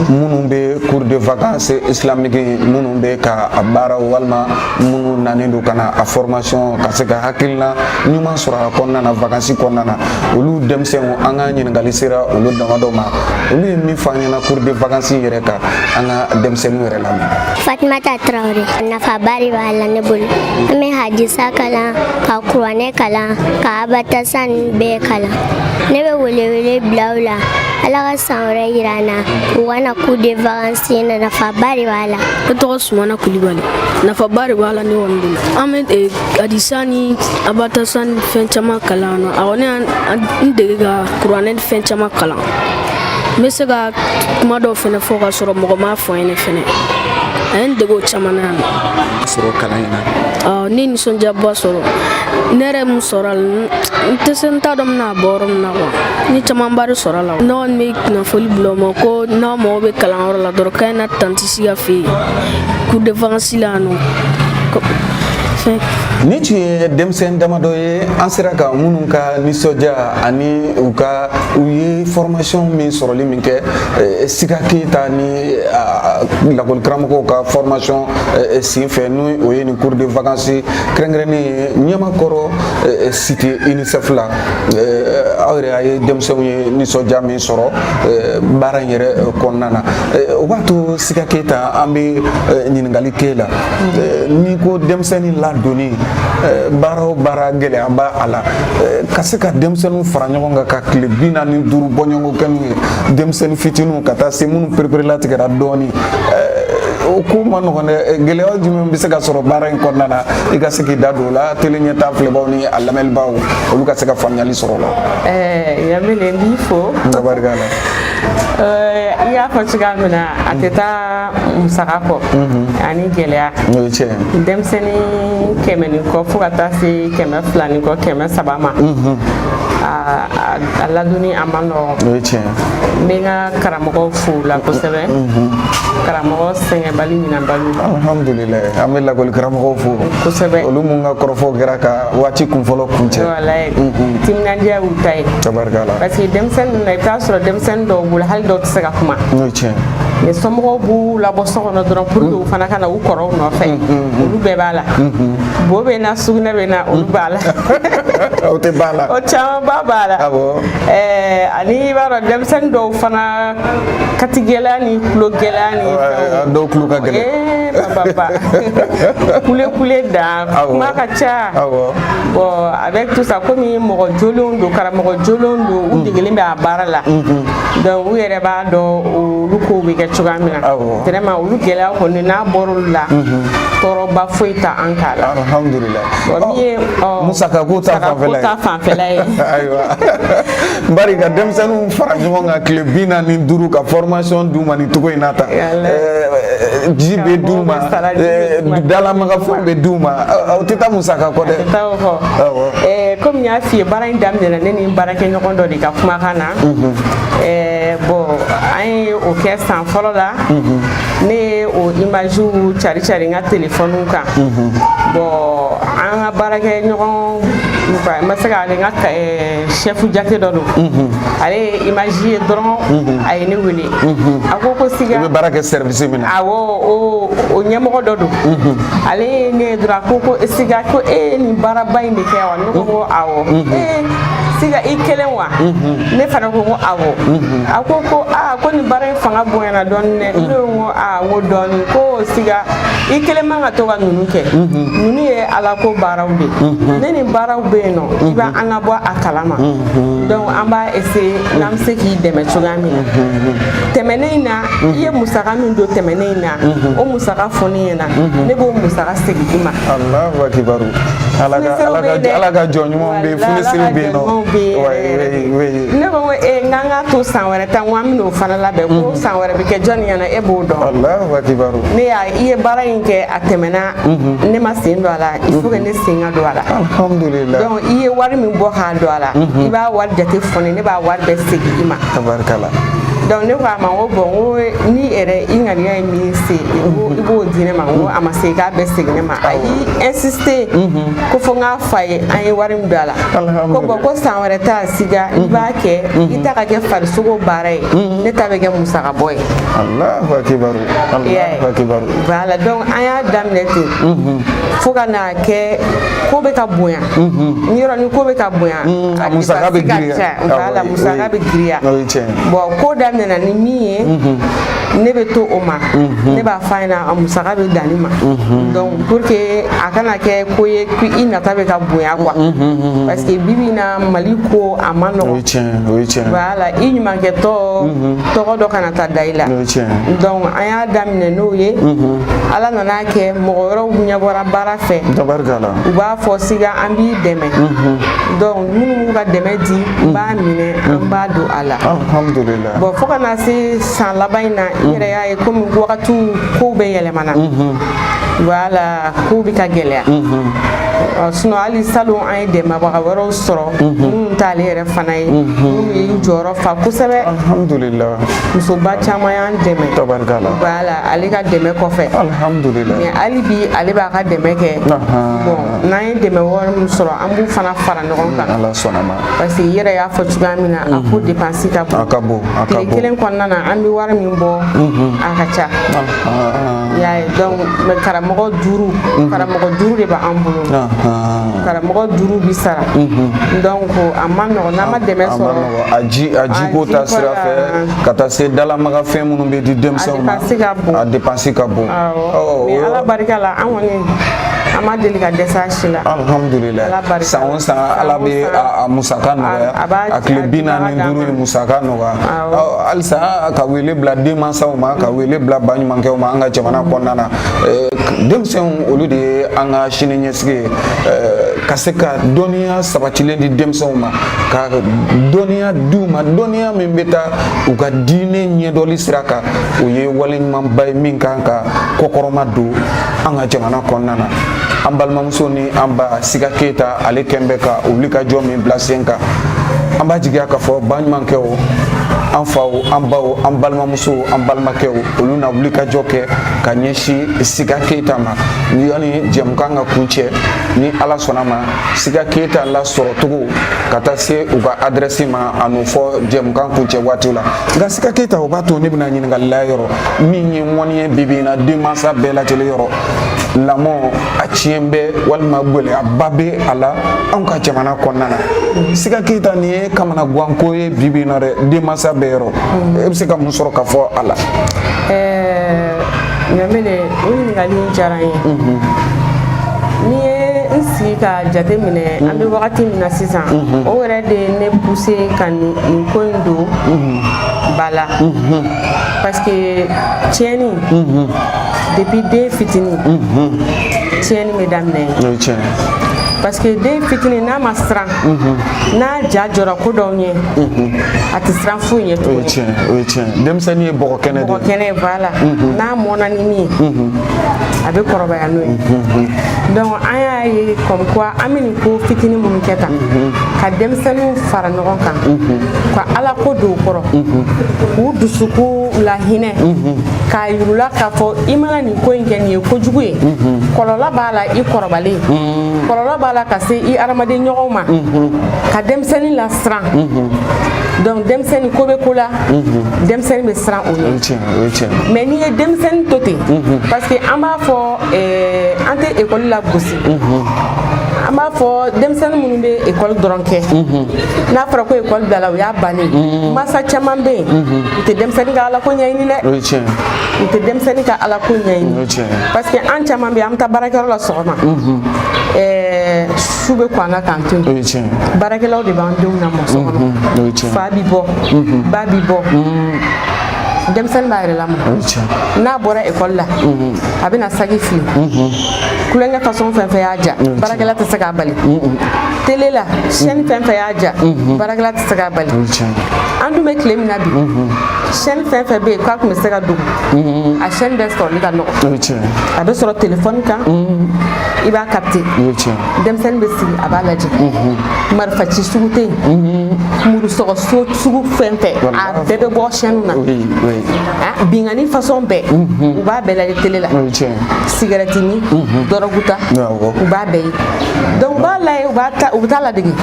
minnu bɛ cours de vacances islamique, minnu bɛ ka a baaraw walima minnu nanen don ka na a formation, ka se ka hakilina ɲuman sɔrɔ a kɔnɔna na, vacances kɔnɔna na. Olu denmisɛnw, an ka ɲininkali sera olu damadɔ ma, olu ye min fɔ an ɲɛna cours de vacances yɛrɛ kan, an ka denmisɛnninw yɛrɛ lamɛn. Fatumata Tarawele. Nafaba de b'a la ne bolo. An bɛ hadisa kalan, ka kuranɛ kalan, ka abatasa ninnu bɛɛ kalan. Ne bɛ welewele bila u la, Ala ka san wɛrɛ yira an na, u ka na cours de vacances na, nafaba de b'a la. Ne tɔgɔ Sumana Kulibali. Nafaba de b'a la ne kɔni bolo. An bɛ hadisa ni abatasa ni fɛn caman kalan nɔ. A kɔni n dege ka kuranɛ ni fɛn caman kalan. N bɛ se ka kuma dɔw fɛnɛ fɔ ka sɔrɔ mɔgɔ m'a fɔ n ɲɛnɛ fɛnɛ. A ye n dege o caman na yan nɔ. Sɔrɔ kalan in na? Ne nisɔndiyaba sɔrɔ. Ne yɛrɛ mun sɔrɔ a la, n tɛ se, n t'a dɔn n bɛna bɔ yɔrɔ min na quoi. N ye camanba de sɔrɔ a la. Ne kɔni bɛ kunnafoni bila o ma ko n'aw mago bɛ kalanyɔrɔ la dɔrɔn, k'a ye na tantie Siga fɛ yen cours de vacances la yan nɔ. Ni tun ye denmisɛn damadɔ ye, an sera ka minnu ka nisɔndiya ani u ka u ye formation min sɔrɔli min kɛ Sika Keyita ni lakɔli karamɔgɔw ka formation sen fɛ, n'o o ye nin cours de vacances kɛrɛnkɛrɛnnen ye Ɲamakɔrɔ cité UNICEF la. Aw yɛrɛ a ye denmisɛnw ye nisɔndiya min sɔrɔ baara in yɛrɛ kɔnɔna na, o b'a to Sika Keyita, an bɛ ɲininkali k'e la. N'i ko denmisɛnnin ladonni, baara o baara gɛlɛya b'a a la, ka se ka denmisɛnninw fara ɲɔgɔn kan ka tile 45 bɔɲɔgɔnko kɛ n'u ye, denmisɛnnin fitininw ka taa se minnu pereperelatigɛra dɔɔnin, o ko ma nɔgɔn dɛ. Gɛlɛya jumɛn bɛ se ka sɔrɔ baara in kɔnɔna na, i ka se k'i da don o la, télé ɲɛta filɛbaw ni a lamɛnlibaw, olu ka se ka faamuyali sɔrɔ o la? Yamile, n b'i fo. N ka barika la. I y'a fɔ cogoya min na, a tɛ taa musaka kɔ ani gɛlɛya. O ye tiɲɛ ye. Denmisɛnnin 100 ni kɔ fo ka taa se 200 ni kɔ, 300 ma, a ladonni a ma nɔgɔn. O ye tiɲɛ ye. N bɛ n ka karamɔgɔw fo u la kosɛbɛ, karamɔgɔ sɛgɛnbali ɲinanbali. Alhamdulilayi, an bɛ lakɔli karamɔgɔw fo. Kosɛbɛ. Olu mun ka kɔrɔfɔw kɛra ka waati kunfɔlɔ kuncɛ. Walayi, timinandiya y'u ta ye. Tabarikala. Parce que denmisɛnnin ninnu na, i bɛ taa sɔrɔ denmisɛnnin dɔw bolo, hali dɔw tɛ se ka kuma. O ye tiɲɛ ye. Mais somɔgɔw b'u labɔ so kɔnɔ dɔrɔn pour que u fana ka na u kɔrɔw nɔfɛ. Olu bɛɛ b'a la, bo bɛ na, sugunɛ bɛ na, olu b'a la. O tɛ ban la. O camanba b'a la. Awɔ. Ani i b'a dɔn, denmisɛnnin dɔw fana kati gɛlɛya ni tulo gɛlɛya ni fɛnw. Dɔw tulo ka gɛlɛn. Ba ba kule kule dan. Awɔ. Kuma ka ca. Bon, avec tout ça, komi mɔgɔ jolenw don, karamɔgɔ jolenw don, u degelen bɛ a baara la, donc u yɛrɛ b'a dɔn olu kow bɛ kɛ cogoya min na. Vraiment, olu gɛlɛya kɔni, n'a bɔr'olu la, tɔɔrɔba foyi tɛ an k'a la. Alhamdulilayi. Bon, min ye musaka ko ta musaka ko fanfɛla ye. Ta fanfɛla ye. Ayiwa, bari ka denmisɛnninw fara ɲɔgɔn kan tile 45 ka formation d'u ma nin cogo in na tan, ji bɛ d'u ma, Karamɔgɔw bɛ sara, ji bɛ d'u ma. Dalamagafɛnw bɛ d'u ma, aw tɛ taa musaka kɔ dɛ. Taa o kɔ. Komi n y'a f'i ye, baara in daminɛna ne ni n baarakɛɲɔgɔn dɔ de ka kumakan na. Bon, an ye o kɛ san fɔlɔ la, ne ye o image cari cari n ka téléphone kan. Bon, an ka baarakɛɲɔgɔn, n ma se k'ale, n ka chef jate dɔ don, ale ye image ye dɔrɔn, a ye ne wele, a ko ko Siga. I bɛ baara kɛ service min na. Awɔ, o ɲɛmɔgɔ dɔ don. Ale ye ne ye dɔrɔn, a ko ko Siga, ko e ye nin baaraba in de kɛ wa? Ne ko ko awɔ. Ee Siga, i kelen wa? Ne fana ko ko awɔ. A ko ko aa, ko nin baara in fanga bonyana dɔɔni dɛ. Ne ko ko aa, n ko dɔɔni. Ko Siga, i kelen man ka to ka ninnu kɛ, ninnu ye ala ko baaraw de ye. Ne nin baaraw bɛ yen nɔ, i b'a an labɔ a kalama, donc an b'a essayer n'an bɛ se k'i dɛmɛ cogoya min na. Tɛmɛnen in na, i ye musaka min don tɛmɛnen in na, o musaka fɔ ne ɲɛna, ne b'o musaka segin i ma. Alahu akibaru, ala ka Funisiriw ala bɛ yen ka dɛ. Ala ka jɔn ɲumanw bɛ yen, funisiriw bɛ yen nɔ. Walahi, bɛ yen Ouais, yɛrɛ oui, de. oui. Ne ko ko ee, n k'an k'a to san wɛrɛ ta, n ko an bɛn'o fana labɛn, ko san wɛrɛ bɛ kɛ jɔnni ɲɛna, e b'o dɔn. Alahu akibaru. Ne y'a i ye baara in kɛ, a tɛmɛna, ne ma sen don a la, il faut que ne sen ka don a la. Alhamdulillah. Donc i ye wari min bɔ k'a don a la, i b'a wari jate fɔ ne, ne b'a wari bɛɛ segin i ma. Tabarikala. Donc ne ko a ma, n ko bon, n ko ni yɛrɛ i ŋaniya ye min se, i b'o di ne ma. N ko a ma se i k'a bɛɛ segin ne ma. A y'i insister ko fo n k'a f'a ye an ye wari min don a la. Ko bon, ko san wɛrɛ ta, Siga, i b'a kɛ i ta ka kɛ farisogo baara ye, ne ta bɛ kɛ musaka bɔ ye. Alahu akibaru. I y'a ye. Alahu akibaru. Voilà, donc an y'a daminɛ ten fo ka n'a kɛ ko bɛ ka bonya. Ni yɔrɔ ni ko bɛ ka bonya, A musaka bɛ dépense ka girinya. ca. Voilà, musaka bɛ girinya. O ye tiɲɛ ye. Bon, ko daminɛna ni min ye, ne bɛ to o ma, ne b'a f'a ɲɛna a musaka bɛ dan nin ma. Donc pour que a kana kɛ ko ye ko i nata bɛ ka bonya quoi, parce que bi bi in na, Mali ko a ma O ye nɔgɔn. tiɲɛ ye, o ye tiɲɛ ye. Voilà, i ɲumankɛtɔ tɔgɔ dɔ kana taa da i la. O ye tiɲɛ ye. Donc an y'a daminɛ n'o ye, Ala nana kɛ mɔgɔ wɛrɛw ɲɛbɔra baara fɛ. Tabarikala. U b'a fɔ Siga, an b'i dɛmɛ. Donc minnu b'u ka dɛmɛ di, u b'a minɛ, an b'a don a la. Alhamdulillah. Bon, fo ka na se san laban in na, i yɛrɛ y'a ye komi wagatiw kow bɛ yɛlɛmana, voilà, kow bɛ ka gɛlɛya. Sinon hali salon, an ye dɛmɛbaga wɛrɛw sɔrɔ minnu t'ale yɛrɛ fana ye, minnu ye jɔyɔrɔ fa kosɛbɛ. Alhamdulillah. Musoba caman y'an dɛmɛ. Tabarikala. Voilà, ale ka dɛmɛ kɔfɛ. Alhamdulillah. Mais hali bi, ale b'a ka dɛmɛ kɛ. Bon, n'an ye dɛmɛ wɛrɛ min sɔrɔ, an b'u fana fara ɲɔgɔn kan. Ala sɔnna ma. Parce que i yɛrɛ y'a fɔ cogoya min na, a ko dépense ka bon. A ka bon, a ka Tile bon. kelen kɔnɔna na, an bɛ wari min bɔ, a ka ca. I y'a ye, donc mais karamɔgɔ duuru, karamɔgɔ duuru de b'an bolo. Karamɔgɔ duuru bi sara, donc a ma nɔgɔn n'an ma dɛmɛ A ma sɔrɔ. nɔgɔn, a ji ko A ta ji ko sira fɛ ka taa se dalamagafɛn minnu bɛ di denmisɛnw ma. A dépense ka bon. A dépense ka bon. Awɔ, mais Ala barika la, an kɔni An ma deli ka dɛsɛ a si la. Alhamdulilayi. Ala barika. San o san, Ala bɛ a musaka nɔgɔya. A A tile 45 ye musaka nɔgɔya. Awɔ. Halisa ka wele bila denmansaw ma, ka wele bila baɲumankɛw ma an ka jamana kɔnɔna na. Denmisɛnw, olu de ye an ka sini ɲɛsigi ye. Ka se ka dɔnniya sabatilen di denmisɛnw ma, ka dɔnniya d'u ma, dɔnniya min bɛ taa u ka diinɛ ɲɛdɔnli sira kan, o ye wale ɲumanba ye min kan ka kɔkɔrɔma don an ka jamana kɔnɔna na. An balimamuso ni an ba Siga Keyita, ale kɛn bɛ ka wulikajɔ min bila sen kan, an b'a jigiya k'a fɔ baɲumankɛw, an faw, an baw, an balimamusow, an balimakɛw, olu na wulikajɔ kɛ ka ɲɛsin Siga Keyita ma. Yanni jɛmukan ka kuncɛ, ni Ala sɔnna ma, Siga Keyita lasɔrɔcogo ka taa se u ka adrɛsi ma, a n'o fɔ jɛmukan kuncɛ waatiw la. Nka Siga Keyita, o b'a to ne bɛna ɲininkali la yɔrɔ min ye ŋɔni ye bibi in na denmansa bɛɛ lajɛlen yɔrɔ, lamɔ a tiɲɛ bɛ walima gɛlɛyaba bɛ a la anw ka jamana kɔnɔna na. Siga Keyita, nin ye kamanaganko ye bibi in na dɛ, denmansa bɛɛ yɔrɔ. E bɛ se ka mun sɔrɔ ka fɔ a la? Ɲamele, o ɲininkali in diyara n ye. N'i ye n sigi ka jate minɛ, an bɛ wagati min na sisan, o yɛrɛ de ye ne poussé ka nin ko in don ba la, parce que tiɲɛni, depuis den fitinin, tiɲɛni bɛ daminɛ yen. O ye tiɲɛ. Parce que den fitinin, n'a ma siran, n'a ja jɔra ko dɔw ɲɛ, a tɛ siran foyi ɲɛ O ye tuguni. tiɲɛ, o ye tiɲɛ. Denmisɛnnin ye bɔgɔ kɛnɛ de Mɔgɔ ye. kɛnɛ, voilà. N'a mɔnna ni min ye, a bɛ kɔrɔbaya n'o ye. Donc an y'a ye comme quoi an bɛ nin ko fitinin minnu kɛ tan, ka denmisɛnninw fara ɲɔgɔn kan, ka Ala ko don u kɔrɔ, k'u dusukun lahinɛ, k'a yir'u la k'a fɔ i mana nin ko in kɛ, nin ye kojugu ye, kɔlɔlɔ b'a la i kɔrɔbalen, kɔlɔlɔ b'a la ka se i hadamaden ɲɔgɔnw ma, ka denmisɛnnin lasiran. Donc denmisɛnnin ko bɛ ko la, denmisɛnnin bɛ siran o O ɲɛ. ye tiɲɛ, o ye tiɲɛ. Mais n'i ye denmisɛnnin to ten, parce que an b'a fɔ an tɛ ekɔli la gosi, an b'a fɔ denmisɛnnin minnu bɛ ekɔli dɔrɔn kɛ, n'a fɔra ko ekɔli bilala, o y'a bannen. Masa caman bɛ yen, u tɛ denmisɛnnin ka alako ɲɛɲini dɛ. O ye tiɲɛ. U tɛ denmisɛnnin ka alako ɲɛɲini. O ye tiɲɛ. Parce que an caman bɛ yen, an bɛ taa baarakɛyɔrɔ la sɔgɔma, su bɛ ko an na k'an to O yen. ye tiɲɛ. Baarakɛlaw de b'an denw lamɔ so kɔnɔ. O ye tiɲɛ. Fa bi bɔ, ba bi bɔ, denmisɛnnin b'a yɛrɛ lamɔ. O ye tiɲɛ. N'a bɔra ekɔli la, a bɛna saki fili, kulonkɛ façon fɛn fɛn y'a ja, baarakɛla tɛ se k'a bali. Télé la, chaîne fɛn fɛn y'a ja, baarakɛla tɛ se k'a bali. O ye tiɲɛ. An dun bɛ tile min na bi, chaîne fɛn fɛn bɛ yen k'a tun bɛ se ka dogo, a chaîne bɛɛ sɔrɔli ka nɔgɔn. O ye tiɲɛ. A bɛ sɔrɔ téléphone kan, i b'a capter. O ye tiɲɛ. Denmisɛnnin bɛ sigi, a b'a lajɛ. Marifaci sugu tɛ yen, muru sɔgɔ sugu fɛn fɛn, a bɛɛ bɛ bɔ chaîne na. Oui, oui. Ah, bingani façon bɛɛ, u b'a bɛɛ lajɛ télé la. O ye tiɲɛ. Sigɛrɛti min, dɔrɔgu ta, u b'a bɛɛ ye. Donc u b'a lajɛ, u b'a ta, u bɛ taa ladege,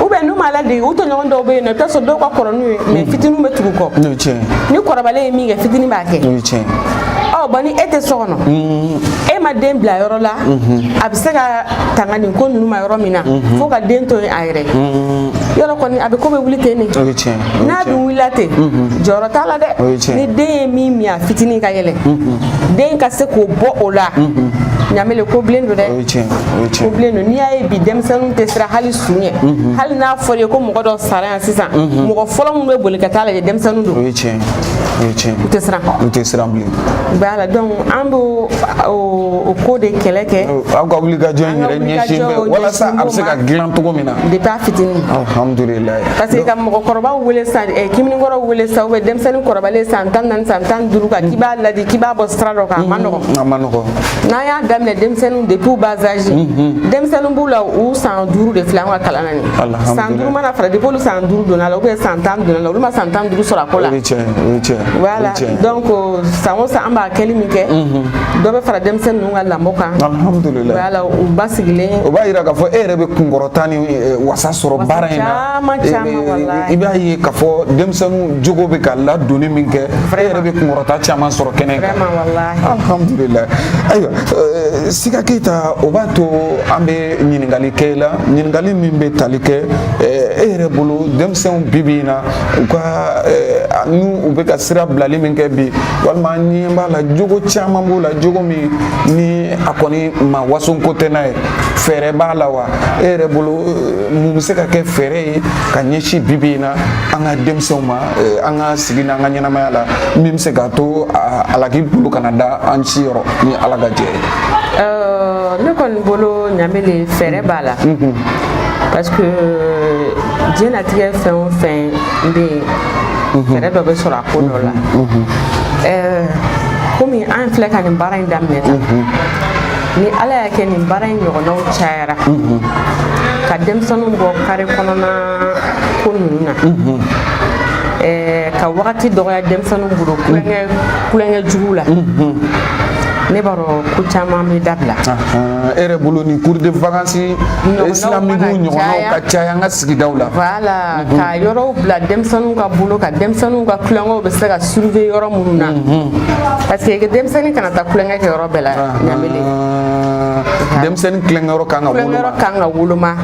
ou bien n'u m'a ladege, u tɔɲɔgɔn dɔw bɛ yen nɔ, i bɛ taa sɔrɔ dɔw ka kɔrɔ n'u ye, mais fitininw bɛ tugu kɔ. O ye tiɲɛ. Ni kɔrɔbalen ye min kɛ, fitinin b'a kɛ. O ye tiɲɛ. Ɔ bɔn, ni e tɛ so kɔnɔ, e ma den bila yɔrɔ la a bɛ se ka tanga nin ko ninnu ma yɔrɔ min na, fo ka den to yen a yɛrɛ yɔrɔ kɔni, a bɛ ko bɛ wuli ten de. O ye tiɲɛ. O ye N'a tiɲɛ. dun wulila ten, jɔyɔrɔ t'a la O ye dɛ. tiɲɛ. Ni den ye min min, a fitinin ka yɛlɛ, den ka se k'o bɔ o la, ɲamele ko bilen don dɛ. O ye tiɲɛ, o ye Ko tiɲɛ. bilen don. N'i y'a ye bi denmisɛnninw tɛ siran hali su ɲɛ, hali n'a fɔra ye ko mɔgɔ dɔ sara yan sisan, mɔgɔ fɔlɔ minnu bɛ boli ka taa lajɛ, denmisɛnninw O don. ye tiɲɛ, o ye tiɲɛ. U tɛ siran. U tɛ siran bilen. Voilà, donc an b'o o ko de kɛlɛ kɛ. Aw ka wulikajɔ in An ka yɛrɛ ɲɛsin bɛ wulikajɔ walasa a bɛ se ɲɛsin ka b'o ma. dilan cogo min na. Depuis a fitinin. Alhamdulilayi. Parce que ka mɔgɔkɔrɔbaw wele san, kiminikɔrɔw wele sa, ou bien denmisɛnnin kɔrɔbalen san 14, san 15 kan, k'i b'a ladi, k'i b'a bɔ sira dɔ kan, a ma nɔgɔn. A ma nɔgɔn. N'an y'a daminɛ denmisɛnninw depuis u bas âge, denmisɛnnin b'u la, u san 5 de filɛ an ka kalan na nin. Alhamdulillah. San 5 mana fara, depuis olu san 5 donna la, ou bien san 10 donna la, olu ma san 15 sɔrɔ a ko la. O ye tiɲɛ, o ye tiɲɛ. Voilà. O ye tiɲɛ. Donc san o san, an b'a kɛli min kɛ, dɔ bɛ fara denmisɛnnin ninnu ka lamɔ kan. Alhamdulilayi. Voilà, u basigilen. O b'a yira k'a fɔ e yɛrɛ bɛ kunkɔrɔta ni wasa sɔrɔ Wasa baara in na. caman, caman, walahi. I b'a ye k'a fɔ denmisɛnninw jogo bɛ ka ladonni min kɛ, e yɛrɛ bɛ kunkɔrɔta caman sɔrɔ kɛnɛ kan. Vraiment, wallahi. Alhamdulilayi. Ayiwa, Sika Keyita, o b'a to an bɛ ɲininkali kɛ i la, ɲininkali min bɛ tali kɛ e yɛrɛ bolo, denmisɛnw bi bi in na, u ka n'u u bɛ ka sira sira bilali min kɛ bi, walima an ɲɛ b'a la jogo caman b'o la, jogo min ni a kɔni ma waso ko tɛ n'a ye, fɛɛrɛ b'a la wa? E yɛrɛ bolo, mun bɛ se ka kɛ fɛɛrɛ ye ka ɲɛsin bi bi in na an ka denmisɛnw ma, an ka sigi n'an ka ɲɛnamaya la, min bɛ se k'a to alaki bolo kana da an si yɔrɔ ni Ala ka jɛ ye? Ne kɔni bolo, Ɲamele, fɛɛrɛ b'a la, parce que diɲɛlatigɛ fɛn o fɛn bɛ yen, fɛɛrɛ dɔ bɛ sɔrɔ a ko dɔ la. Komi an filɛ ka nin baara in daminɛ tan, ni Ala y'a kɛ nin baara in ɲɔgɔnnaw cayara ka denmisɛnninw bɔ kare kɔnɔna ko ninnu na, ka wagati dɔgɔya denmisɛnninw bolo kulonkɛ kulonkɛ jugu la, ne b'a dɔn ko caman bɛ dabila. E yɛrɛ bolo, ni cours de vacances islamique ɲɔgɔnnaw ka caya an ka sigidaw la. Voilà, ka yɔrɔw bila denmisɛnninw ka bolo ka denmisɛnninw ka kulonkɛw bɛ se ka surveiller yɔrɔ minnu na, parce que denmisɛnnin kana taa kulonkɛ kɛ yɔrɔ bɛɛ la, Ɲamele. Denmisɛnnin kulonkɛyɔrɔ kan ka woloma. Kulonkɛyɔrɔ kan ka woloma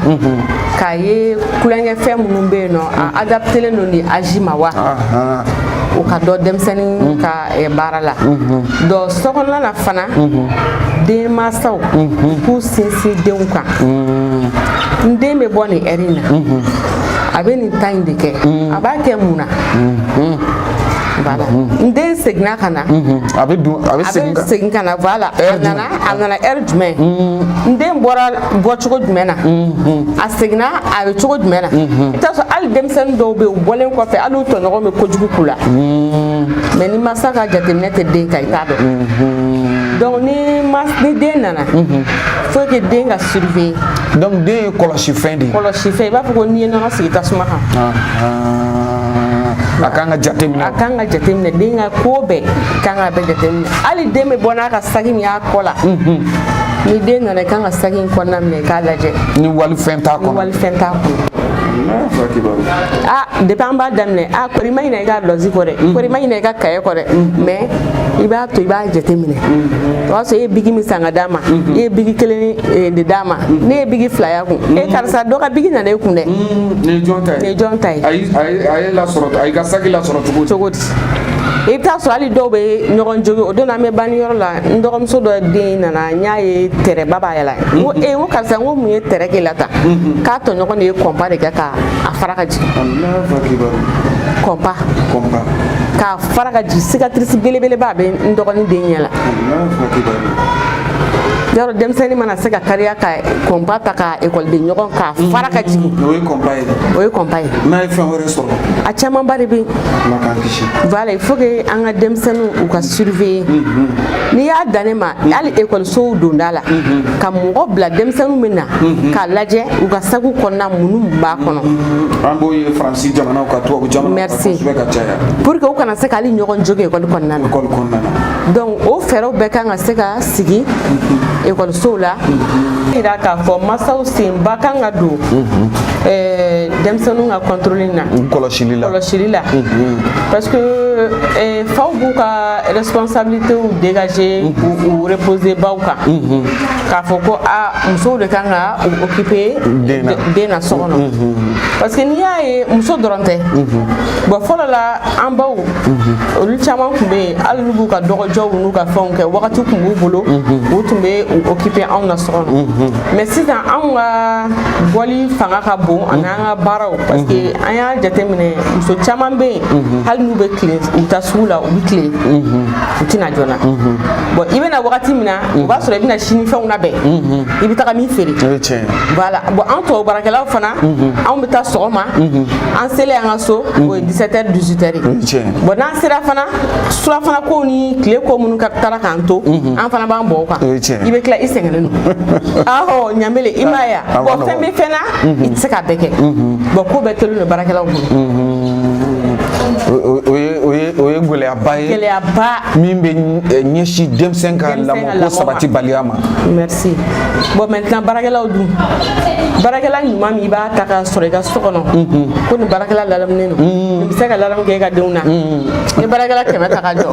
k'a ye kulonkɛfɛn minnu bɛ yen nɔ, a adaptélen don nin âge ma wa, o ka dɔn denmisɛnnin ka baara la. Donc sokɔnɔna na fana, denmansaw k'u sinsin denw kan. N den bɛ bɔ nin heure in na, a bɛ nin ta in de kɛ, a b'a kɛ mun na? Voilà, n den seginna ka na. A bɛ dun, a bɛ segin ka segin ka na, voilà, a nana, a nana heure jumɛn? N den bɔra bɔcogo jumɛn na? A seginna, a bɛ cogo jumɛn na? I bɛ taa sɔrɔ hali denmisɛnnin dɔw bɛ yen, u bɔlen kɔfɛ, hali u tɔɲɔgɔnw bɛ kojugu k'u la, mais ni masa ka jateminɛ tɛ den kan, i t'a dɔn. Donc ni den nana, faut que den ka surveiller. Donc den ye kɔlɔsi fɛn de ye. Kɔlɔsi fɛn, i b'a fɔ ko n'i ye nɔnɔ sigi tasuma kan. A kan ka jateminɛ. A kan ka jateminɛ, den ka ko bɛɛ kan ka bɛɛ jateminɛ. Hali den bɛ bɔ n'a ka saki min y'a kɔ la, ni den nana, i kan ka saki in kɔnɔna minɛ i k'a lajɛ. Ni walifɛn t'a kɔnɔ. Ni walifɛn t'a kɔnɔ. Ah, depuis an b'a daminɛ, ah, kɔri ma ɲinɛ i ka lɔsi kɔ dɛ, kɔri ma ɲinɛ i ka kaye kɔ dɛ, mais i b'a to i b'a jateminɛ. O b'a sɔrɔ e ye biki min san ka d'a ma, i ye biki kelen de d'a ma, ne ye biki fila y'a kun. E karisa, dɔ ka biki nana e kun dɛ. Nin ye jɔn ta ye? Nin ye jɔn ta ye? A ye lasɔrɔ, a y'i ka saki lasɔrɔ cogo di? Cogo di? I bɛ taa sɔrɔ hali dɔw bɛ ɲɔgɔn jogi. O don na, an bɛ banni yɔrɔ la, n dɔgɔmuso dɔ den nana, n y'a ye tɛrɛba b'a yɛlɛ. N ko ee, n ko karisa, n ko mun ye tɛrɛ k'e la tan? K'a tɔɲɔgɔn de ye kɔnpa de kɛ k'a fara ka jigin. Kɔnpa. Kɔnpa. K'a fara ka jigin, cicatrice belebeleba bɛ n dɔgɔnin den ɲɛ la. Yarɔ, denmisɛnnin mana se ka kariya ka kɔnpa ta ka ekɔliden ɲɔgɔn k'a fara ka jigin. O ye kɔnpa ye. O ye kɔnpa ye. N'a ye fɛn wɛrɛ sɔrɔ? A camanba de bɛ yen. Ala k'an kisi. Voilà, il faut que an ka denmisɛnninw u ka surveiller. N'i y'a dan ne ma, hali ekɔlisow donda la, ka mɔgɔ bila, denmisɛnninw bɛ na k'a lajɛ u ka saku kɔnɔna, mun b'a kɔnɔ. An b'o ye Faransi jamanaw ka, tubabu jamanaw ka. Merci. Kosɛbɛ ka caya. Pour que u kana se ka hali ɲɔgɔn jogi ekɔli kɔnɔna na. Ekɔli kɔnɔna na. Donc o fɛɛrɛw bɛɛ kan ka se ka sigi ekɔlisow la, yira k'a fɔ masaw senba kan ka don denmisɛnninw ka contrôle na. Kɔlɔsili la. Kɔlɔsili la, parce que faw b'u ka responsabilité dégager k'u reposer baw kan, k'a fɔ ko a musow de kan ka u occuper Den na. Den na so kɔnɔ, parce que n'i y'a ye, muso dɔrɔn tɛ. Bon, fɔlɔ la, an baw olu caman tun bɛ yen, hali n'u b'u ka dɔgɔjɔw n'u ka fɛnw kɛ, wagati tun b'u bolo, u tun bɛ u occuper anw na so kɔnɔ. Mais sisan, anw ka bɔli fanga ka bon ani an ka baaraw, parce que an y'a jateminɛ, muso caman bɛ yen, hali n'u bɛ tilen u taa sugu la, u bɛ tilen, u tɛna joona. Bon, i bɛna wagati min na, o b'a sɔrɔ i bɛna sini fɛnw labɛn, i bɛ taga min feere. O ye tiɲɛ ye. Voilà. Bon, an tubabu baarakɛlaw fana, anw bɛ taa sɔgɔma, an selen an ka so, o ye 17 heures, 18 heures. O ye tiɲɛ ye. Bon, n'an sera fana, surafana kow ni tile ko minnu ka taara k'an to, an fana b'an bɔ o kan. O ye tiɲɛ ye. I bɛ tila, i sɛgɛnnen don. Ahɔ, Ɲanbele, i m'a ye A wa? ma Bon, fɛn nɔgɔn. bɛ fɛn na, i tɛ se k'a bɛɛ kɛ. Bon, ko bɛɛ tolen don baarakɛlaw bolo. O ye gɛlɛyaba ye. Gɛlɛyaba. Min bɛ ɲɛsin denmisɛn ka Denmisɛn ka lamɔko lamɔ ma. sabatibaliya ma. Merci. Bon, maintenant, baarakɛlaw dun, baarakɛla ɲuman min i b'a ta k'a sɔrɔ i ka so kɔnɔ, ko nin baarakɛla ladamunen don, nin bɛ se ka ladamu kɛ e ka denw na, ni baarakɛla 100 ta ka jɔ,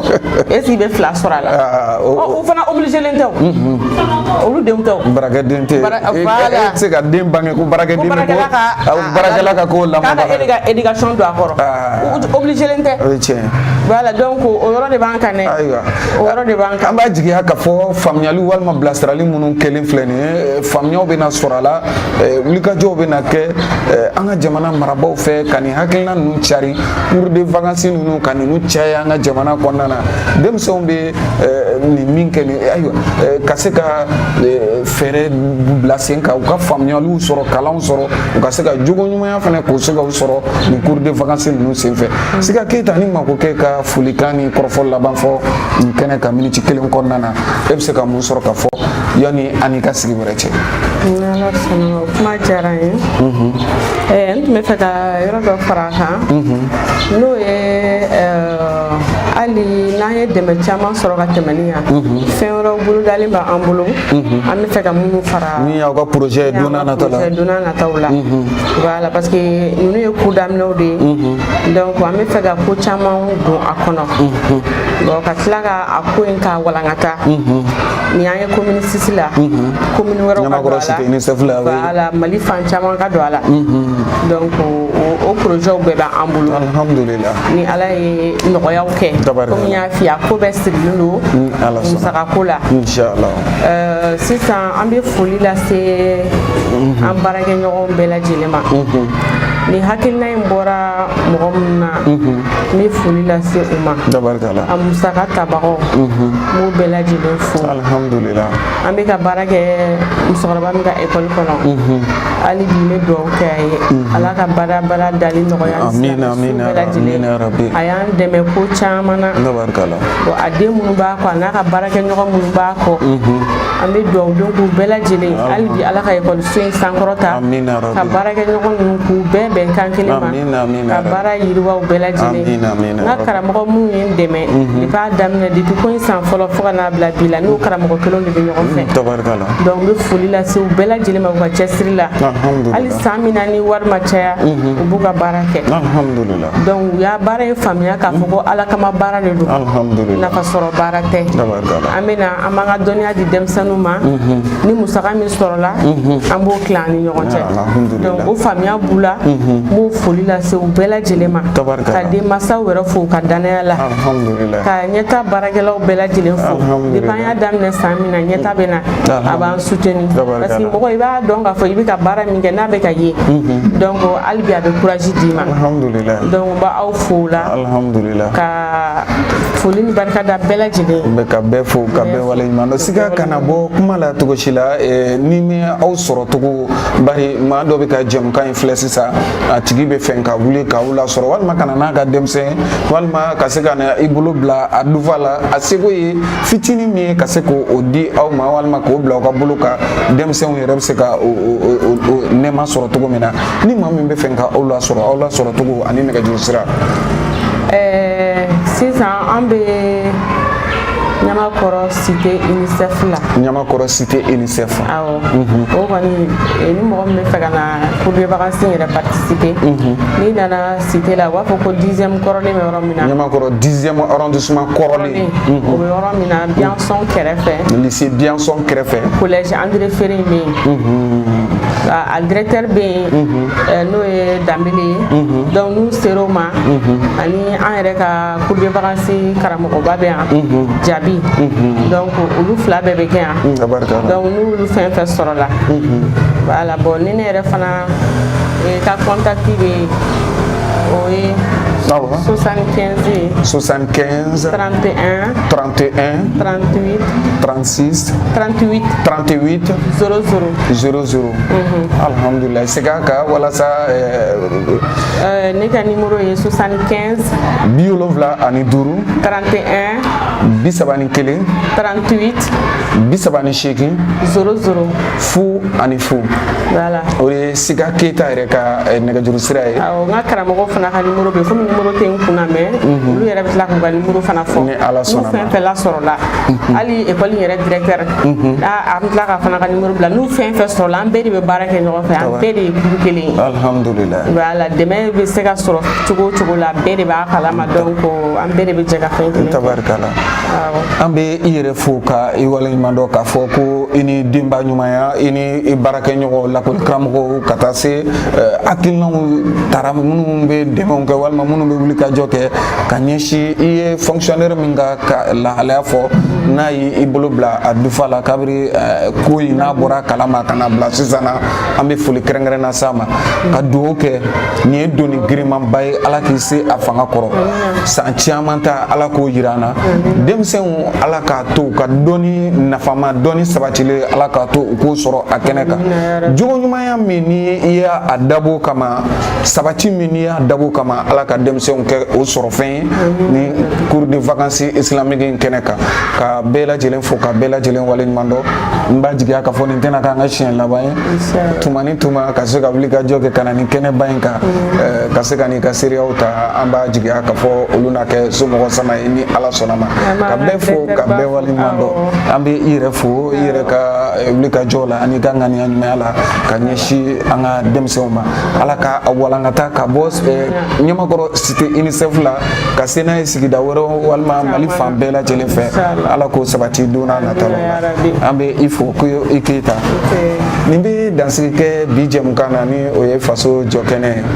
est ce que i bɛ fila sɔrɔ a la? Ah, Ɔ, o fana obligé len tɛ, o olu denw tɛ o. Baarakɛden tɛ. Voilà. E tɛ se ka den bange ko ko baarakɛden bɛ baarakɛla ka ko baarakɛla ka ko k'a ka lamɔbaga. e de ka éducation don a kɔrɔ. Ah. O obligé len tɛ. O ye tiɲɛ ye. Voilà, donc o yɔrɔ de b'an kan dɛ. Ayiwa. O yɔrɔ de b'an kan. An b'a jigiya k'a fɔ faamuyali walima bilasirali minnu kɛlen filɛ nin ye, faamuyaw bɛna sɔrɔ a la, wulikajɔw bɛna kɛ an ka jamana marabaaw fɛ ka nin hakilina ninnu cari, cours de vacances ninnu ka ninnu caya an ka jamana kɔnɔna na. Denmisɛnw bɛ nin min kɛ nin, ayiwa, ka se ka fɛɛrɛ bila sen kan, u ka faamuyaliw sɔrɔ, kalanw sɔrɔ, u ka se ka jogo ɲumanya fana k'o se k'o sɔrɔ nin cours de vacances ninnu senfɛ. Sika Keyita, ni mako kɛ ka folikan ni kɔrɔfɔ laban fɔ nin kɛnɛ kan miniti kelen kɔnɔna na, e bɛ se ka mun sɔrɔ ka fɔ yanni an n'i ka sigi wɛrɛ cɛ? N'Ala sɔnna, o kuma diyara n ye. N tun bɛ fɛ ka yɔrɔ dɔ fara a kan, n'o ye hali n'an ye dɛmɛ caman sɔrɔ ka tɛmɛ nin kan, fɛn wɛrɛw bolodalen b'an bolo, an bɛ fɛ ka minnu fara. Min y'aw ka projet ye don n'a nataw la. Don n'a nataw la, voilà, parce que ninnu ye ko daminɛw de ye. Donc an bɛ fɛ ka ko caman don a kɔnɔ. Bon, ka tila ka a ko in k'a walankata. Nin y'an ye commune 6 la, commune wɛrɛw ka don Ɲamakɔrɔ a cité UNICEF la, oui. Voilà, Mali fan caman ka don a la. Donc o projet bɛɛ b'an bolo. Alhamdulillah. Ni Ala ye nɔgɔyaw kɛ. Tabarikala. Komi n y'a f'i ye, a ko bɛɛ sirilen don Ala sɔnna. musakako la. Inshallah. Sisan an bɛ foli lase an baarakɛɲɔgɔnw bɛɛ lajɛlen ma. Nin hakilina in bɔra mɔgɔ minnu na, n bɛ foli lase u ma. Tabarikala. A musaka tabagaw, n b'u bɛɛ lajɛlen fo. Alhamdulillah. An bɛ ka baara kɛ musokɔrɔba min ka ekɔli kɔnɔ, hali bi n bɛ dugawu kɛ a ye, Ala ka baara dali nɔgɔya ni Amina, silamɛ su amina, bɛɛ lajɛlen. amina, rabbi. A y'an dɛmɛ ko caman na. Tabarikala. Bon, a den minnu b'a kɔ, a n'a ka baarakɛɲɔgɔn minnu b'a kɔ, an bɛ dugawu don k'u bɛɛ lajɛlen, hali bi Ala ka ekɔliso in sankɔrɔta, Amina, rabbi. ka baarakɛɲɔgɔn ninnu k'u bɛɛ bɛn kan kelen ma, Amina, amina, ka rabbi. baara yiriwa u bɛɛ lajɛlen. Amina, amina, N ka rabbi. karamɔgɔ minnu ye n dɛmɛ depuis a daminɛ, depuis ko in san fɔlɔ fo ka n'a bila bi la, n'o karamɔgɔ kelenw de bɛ ɲɔgɔn fɛ. Tabarikala. Donc n bɛ foli lase u bɛɛ lajɛlen ma u ka cɛsiri la. Alhamdulillah. Hali san min na ni wari ma caya, u b'u ka baara kɛ. Alhamdulillah. Donc u y'a baara in faamuya k'a fɔ ko Ala kama baara de don, Alhamdulillah. nafa sɔrɔ baara tɛ. Tabarikala. An bɛna an b'an ka dɔnniya di denmisɛnninw ma, ni musaka min sɔrɔla, an b'o tila an ni ɲɔgɔn cɛ. Alhamdulillah. Donc o faamuya b'u la, n b'o foli lase u bɛɛ lajɛlen ma. Tabarikala. Ka denmansaw yɛrɛ fo u ka danaya la. Alhamdulillah. Ka ɲɛta baarakɛlaw bɛɛ lajɛlen fo. Alhamdulillah. Depuis an y'a daminɛ san min na, ɲɛta bɛ na, a b'an soutenir, Tabarikala. parce que mɔgɔ i b'a dɔn k'a fɔ i bɛ ka baara min kɛ, n'a bɛ ka ye, donc hali bi a bɛ courage d'i ma. Alhamdulillah. Donc n b'aw fo o la, Alhamdulillah. ka foli ni barika da bɛɛ lajɛlen. N bɛ ka bɛɛ fo, ka bɛɛ waleɲuman dɔn. Siga kana bɔ kuma la cogo si la, ni mi aw sɔrɔ cogo, bari maa dɔ bɛ ka jɛmukan in filɛ sisan, a tigi bɛ fɛ ka wuli k'aw lasɔrɔ, walima ka na n'a ka denmisɛn, walima ka se ka na i bolo bila a dufa la, a seko ye fitinin min ye ka se k'o di aw ma, walima k'o bila aw ka bolo kan, denmisɛnw yɛrɛ bɛ se ka o nɛɛma sɔrɔ cogo min na. Ni maa min bɛ fɛ ka aw lasɔrɔ, aw lasɔrɔ cogo ani nɛgɛjuru sira. Sisan an bɛ Ɲamakɔrɔ cité UNICEF la. Ɲamakɔrɔ cité UNICEF. Awɔ, o kɔni, ni mɔgɔ min bɛ fɛ ka na cours de vacances yɛrɛ participer, n'i nana cité la, u b'a fɔ ko 10e kɔrɔlen bɛ yɔrɔ min na. Ɲamakɔrɔ 10e arrondissement kɔrɔlen. O bɛ yɔrɔ min na, Bianson kɛrɛfɛ. Lycée Bianson kɛrɛfɛ. Collège André Ferré bɛ yen, a directeur bɛ yen, n'o ye Danbele ye. Donc n'u ser'o ma, ani an yɛrɛ ka cours de vacances karamɔgɔba bɛ yan, Jabi, donc olu fila bɛɛ bɛ kɛ yan. Tabarikala. Donc n'olu fɛn fɛn sɔrɔla, voilà. Bon, ni ne yɛrɛ fana ka contact bɛ yen, o ye 75 ye. 75. 31. 31. 38. 36. 38. 38. 00. 00. Alhamdulillah. Segin a kan walasa Ne ka numéro ye 75. 75. 31. 31. 38. 38. 00. 0 ani 0. Voilà. O ye Sika Keyita yɛrɛ ka nɛgɛjuru sira ye. Awɔ, n ka karamɔgɔ fana ka numéro bɛ yen, komi numéro tɛ n kunna, mais olu yɛrɛ bɛ tila k'u ka numéro fana fɔ. Ni Ala sɔnna N'u ma. fɛn fɛn lasɔrɔla, hali école in yɛrɛ directeur, a an bɛ tila ka fana ka numéro bila. N'u fɛn fɛn sɔrɔla, an bɛɛ de bɛ baara kɛ ɲɔgɔn fɛ, an bɛɛ de ye kulu kelen ye. Alhamdulillah. Voilà, dɛmɛ bɛ se ka sɔrɔ cogo o cogo la, bɛɛ de b'a kalama, donc an bɛɛ de bɛ jɛ ka fɛn kelen kɛ. Tabarikala. Awɔ. An bɛ i yɛrɛ fo ka i waleɲuman dɔn k'a fɔ ko fo i ni denba ɲumanya, i ni i baarakɛɲɔgɔn lakɔli karamɔgɔw, ka taa se hakilinaw tara minnu bɛ dɛmɛw kɛ walima minnu bɛ wuli ka jɔ kɛ ka ɲɛsin i ye fonctionnaire min ka lahalaya fɔ, n'a ye i bolo bila a dufa la kabiri ko in n'a bɔra kalama ka na bila sisan na, an bɛ foli kɛrɛnkɛrɛn na s'a ma, ka dugawu kɛ. Nin ye doni girinmanba ye, Ala k'i se a fanga kɔrɔ. San caman ta, Ala k'o yira an na. Denmisɛnw, Ala k'a to u ka dɔnni nafama, dɔnni sabatilen, Ala k'a to u k'o sɔrɔ a kɛnɛ kan. Jogo ɲumanya min ni i y'a a dabɔ kama, sabati min n'i y'a dabɔ kama, Ala ka denmisɛnw kɛ o sɔrɔ fɛn ye ni cours de vacances islamique in kɛnɛ kan. Ka bɛɛ lajɛlen fo, ka bɛɛ lajɛlen waleɲuman dɔn. N b'a jigiya k'a fɔ nin tɛna k'an ka siɲɛ laban ye. Tuma ni tuma, ka se ka wuli ka jɔ kɛ ka na nin kɛnɛba in kan, ka se ka n'i ka seereyaw ta, an b'a jigiya k'a fɔ olu na kɛ somɔgɔ sama ye ni Ala sɔnna ma. Ka bɛɛ fo, ka bɛɛ waleɲuman dɔn. An bɛ i yɛrɛ fo i yɛrɛ ka wuli ka jɔ la ani ka ŋaniya ɲumanya la ka ɲɛsin an ka denmisɛnw ma. Ala ka a walankata ka bɔ Ɲamakɔrɔ cité UNICEF la ka se n'a ye sigida wɛrɛw walima Mali fan bɛɛ lajɛlen fɛ. Ala k'o sabati don n'a nataw la. An bɛ i fo ko i Keyita. Nin bɛ dansigi kɛ bi jɛmukan na, ni o ye Faso Jɔ Kɛnɛ ye.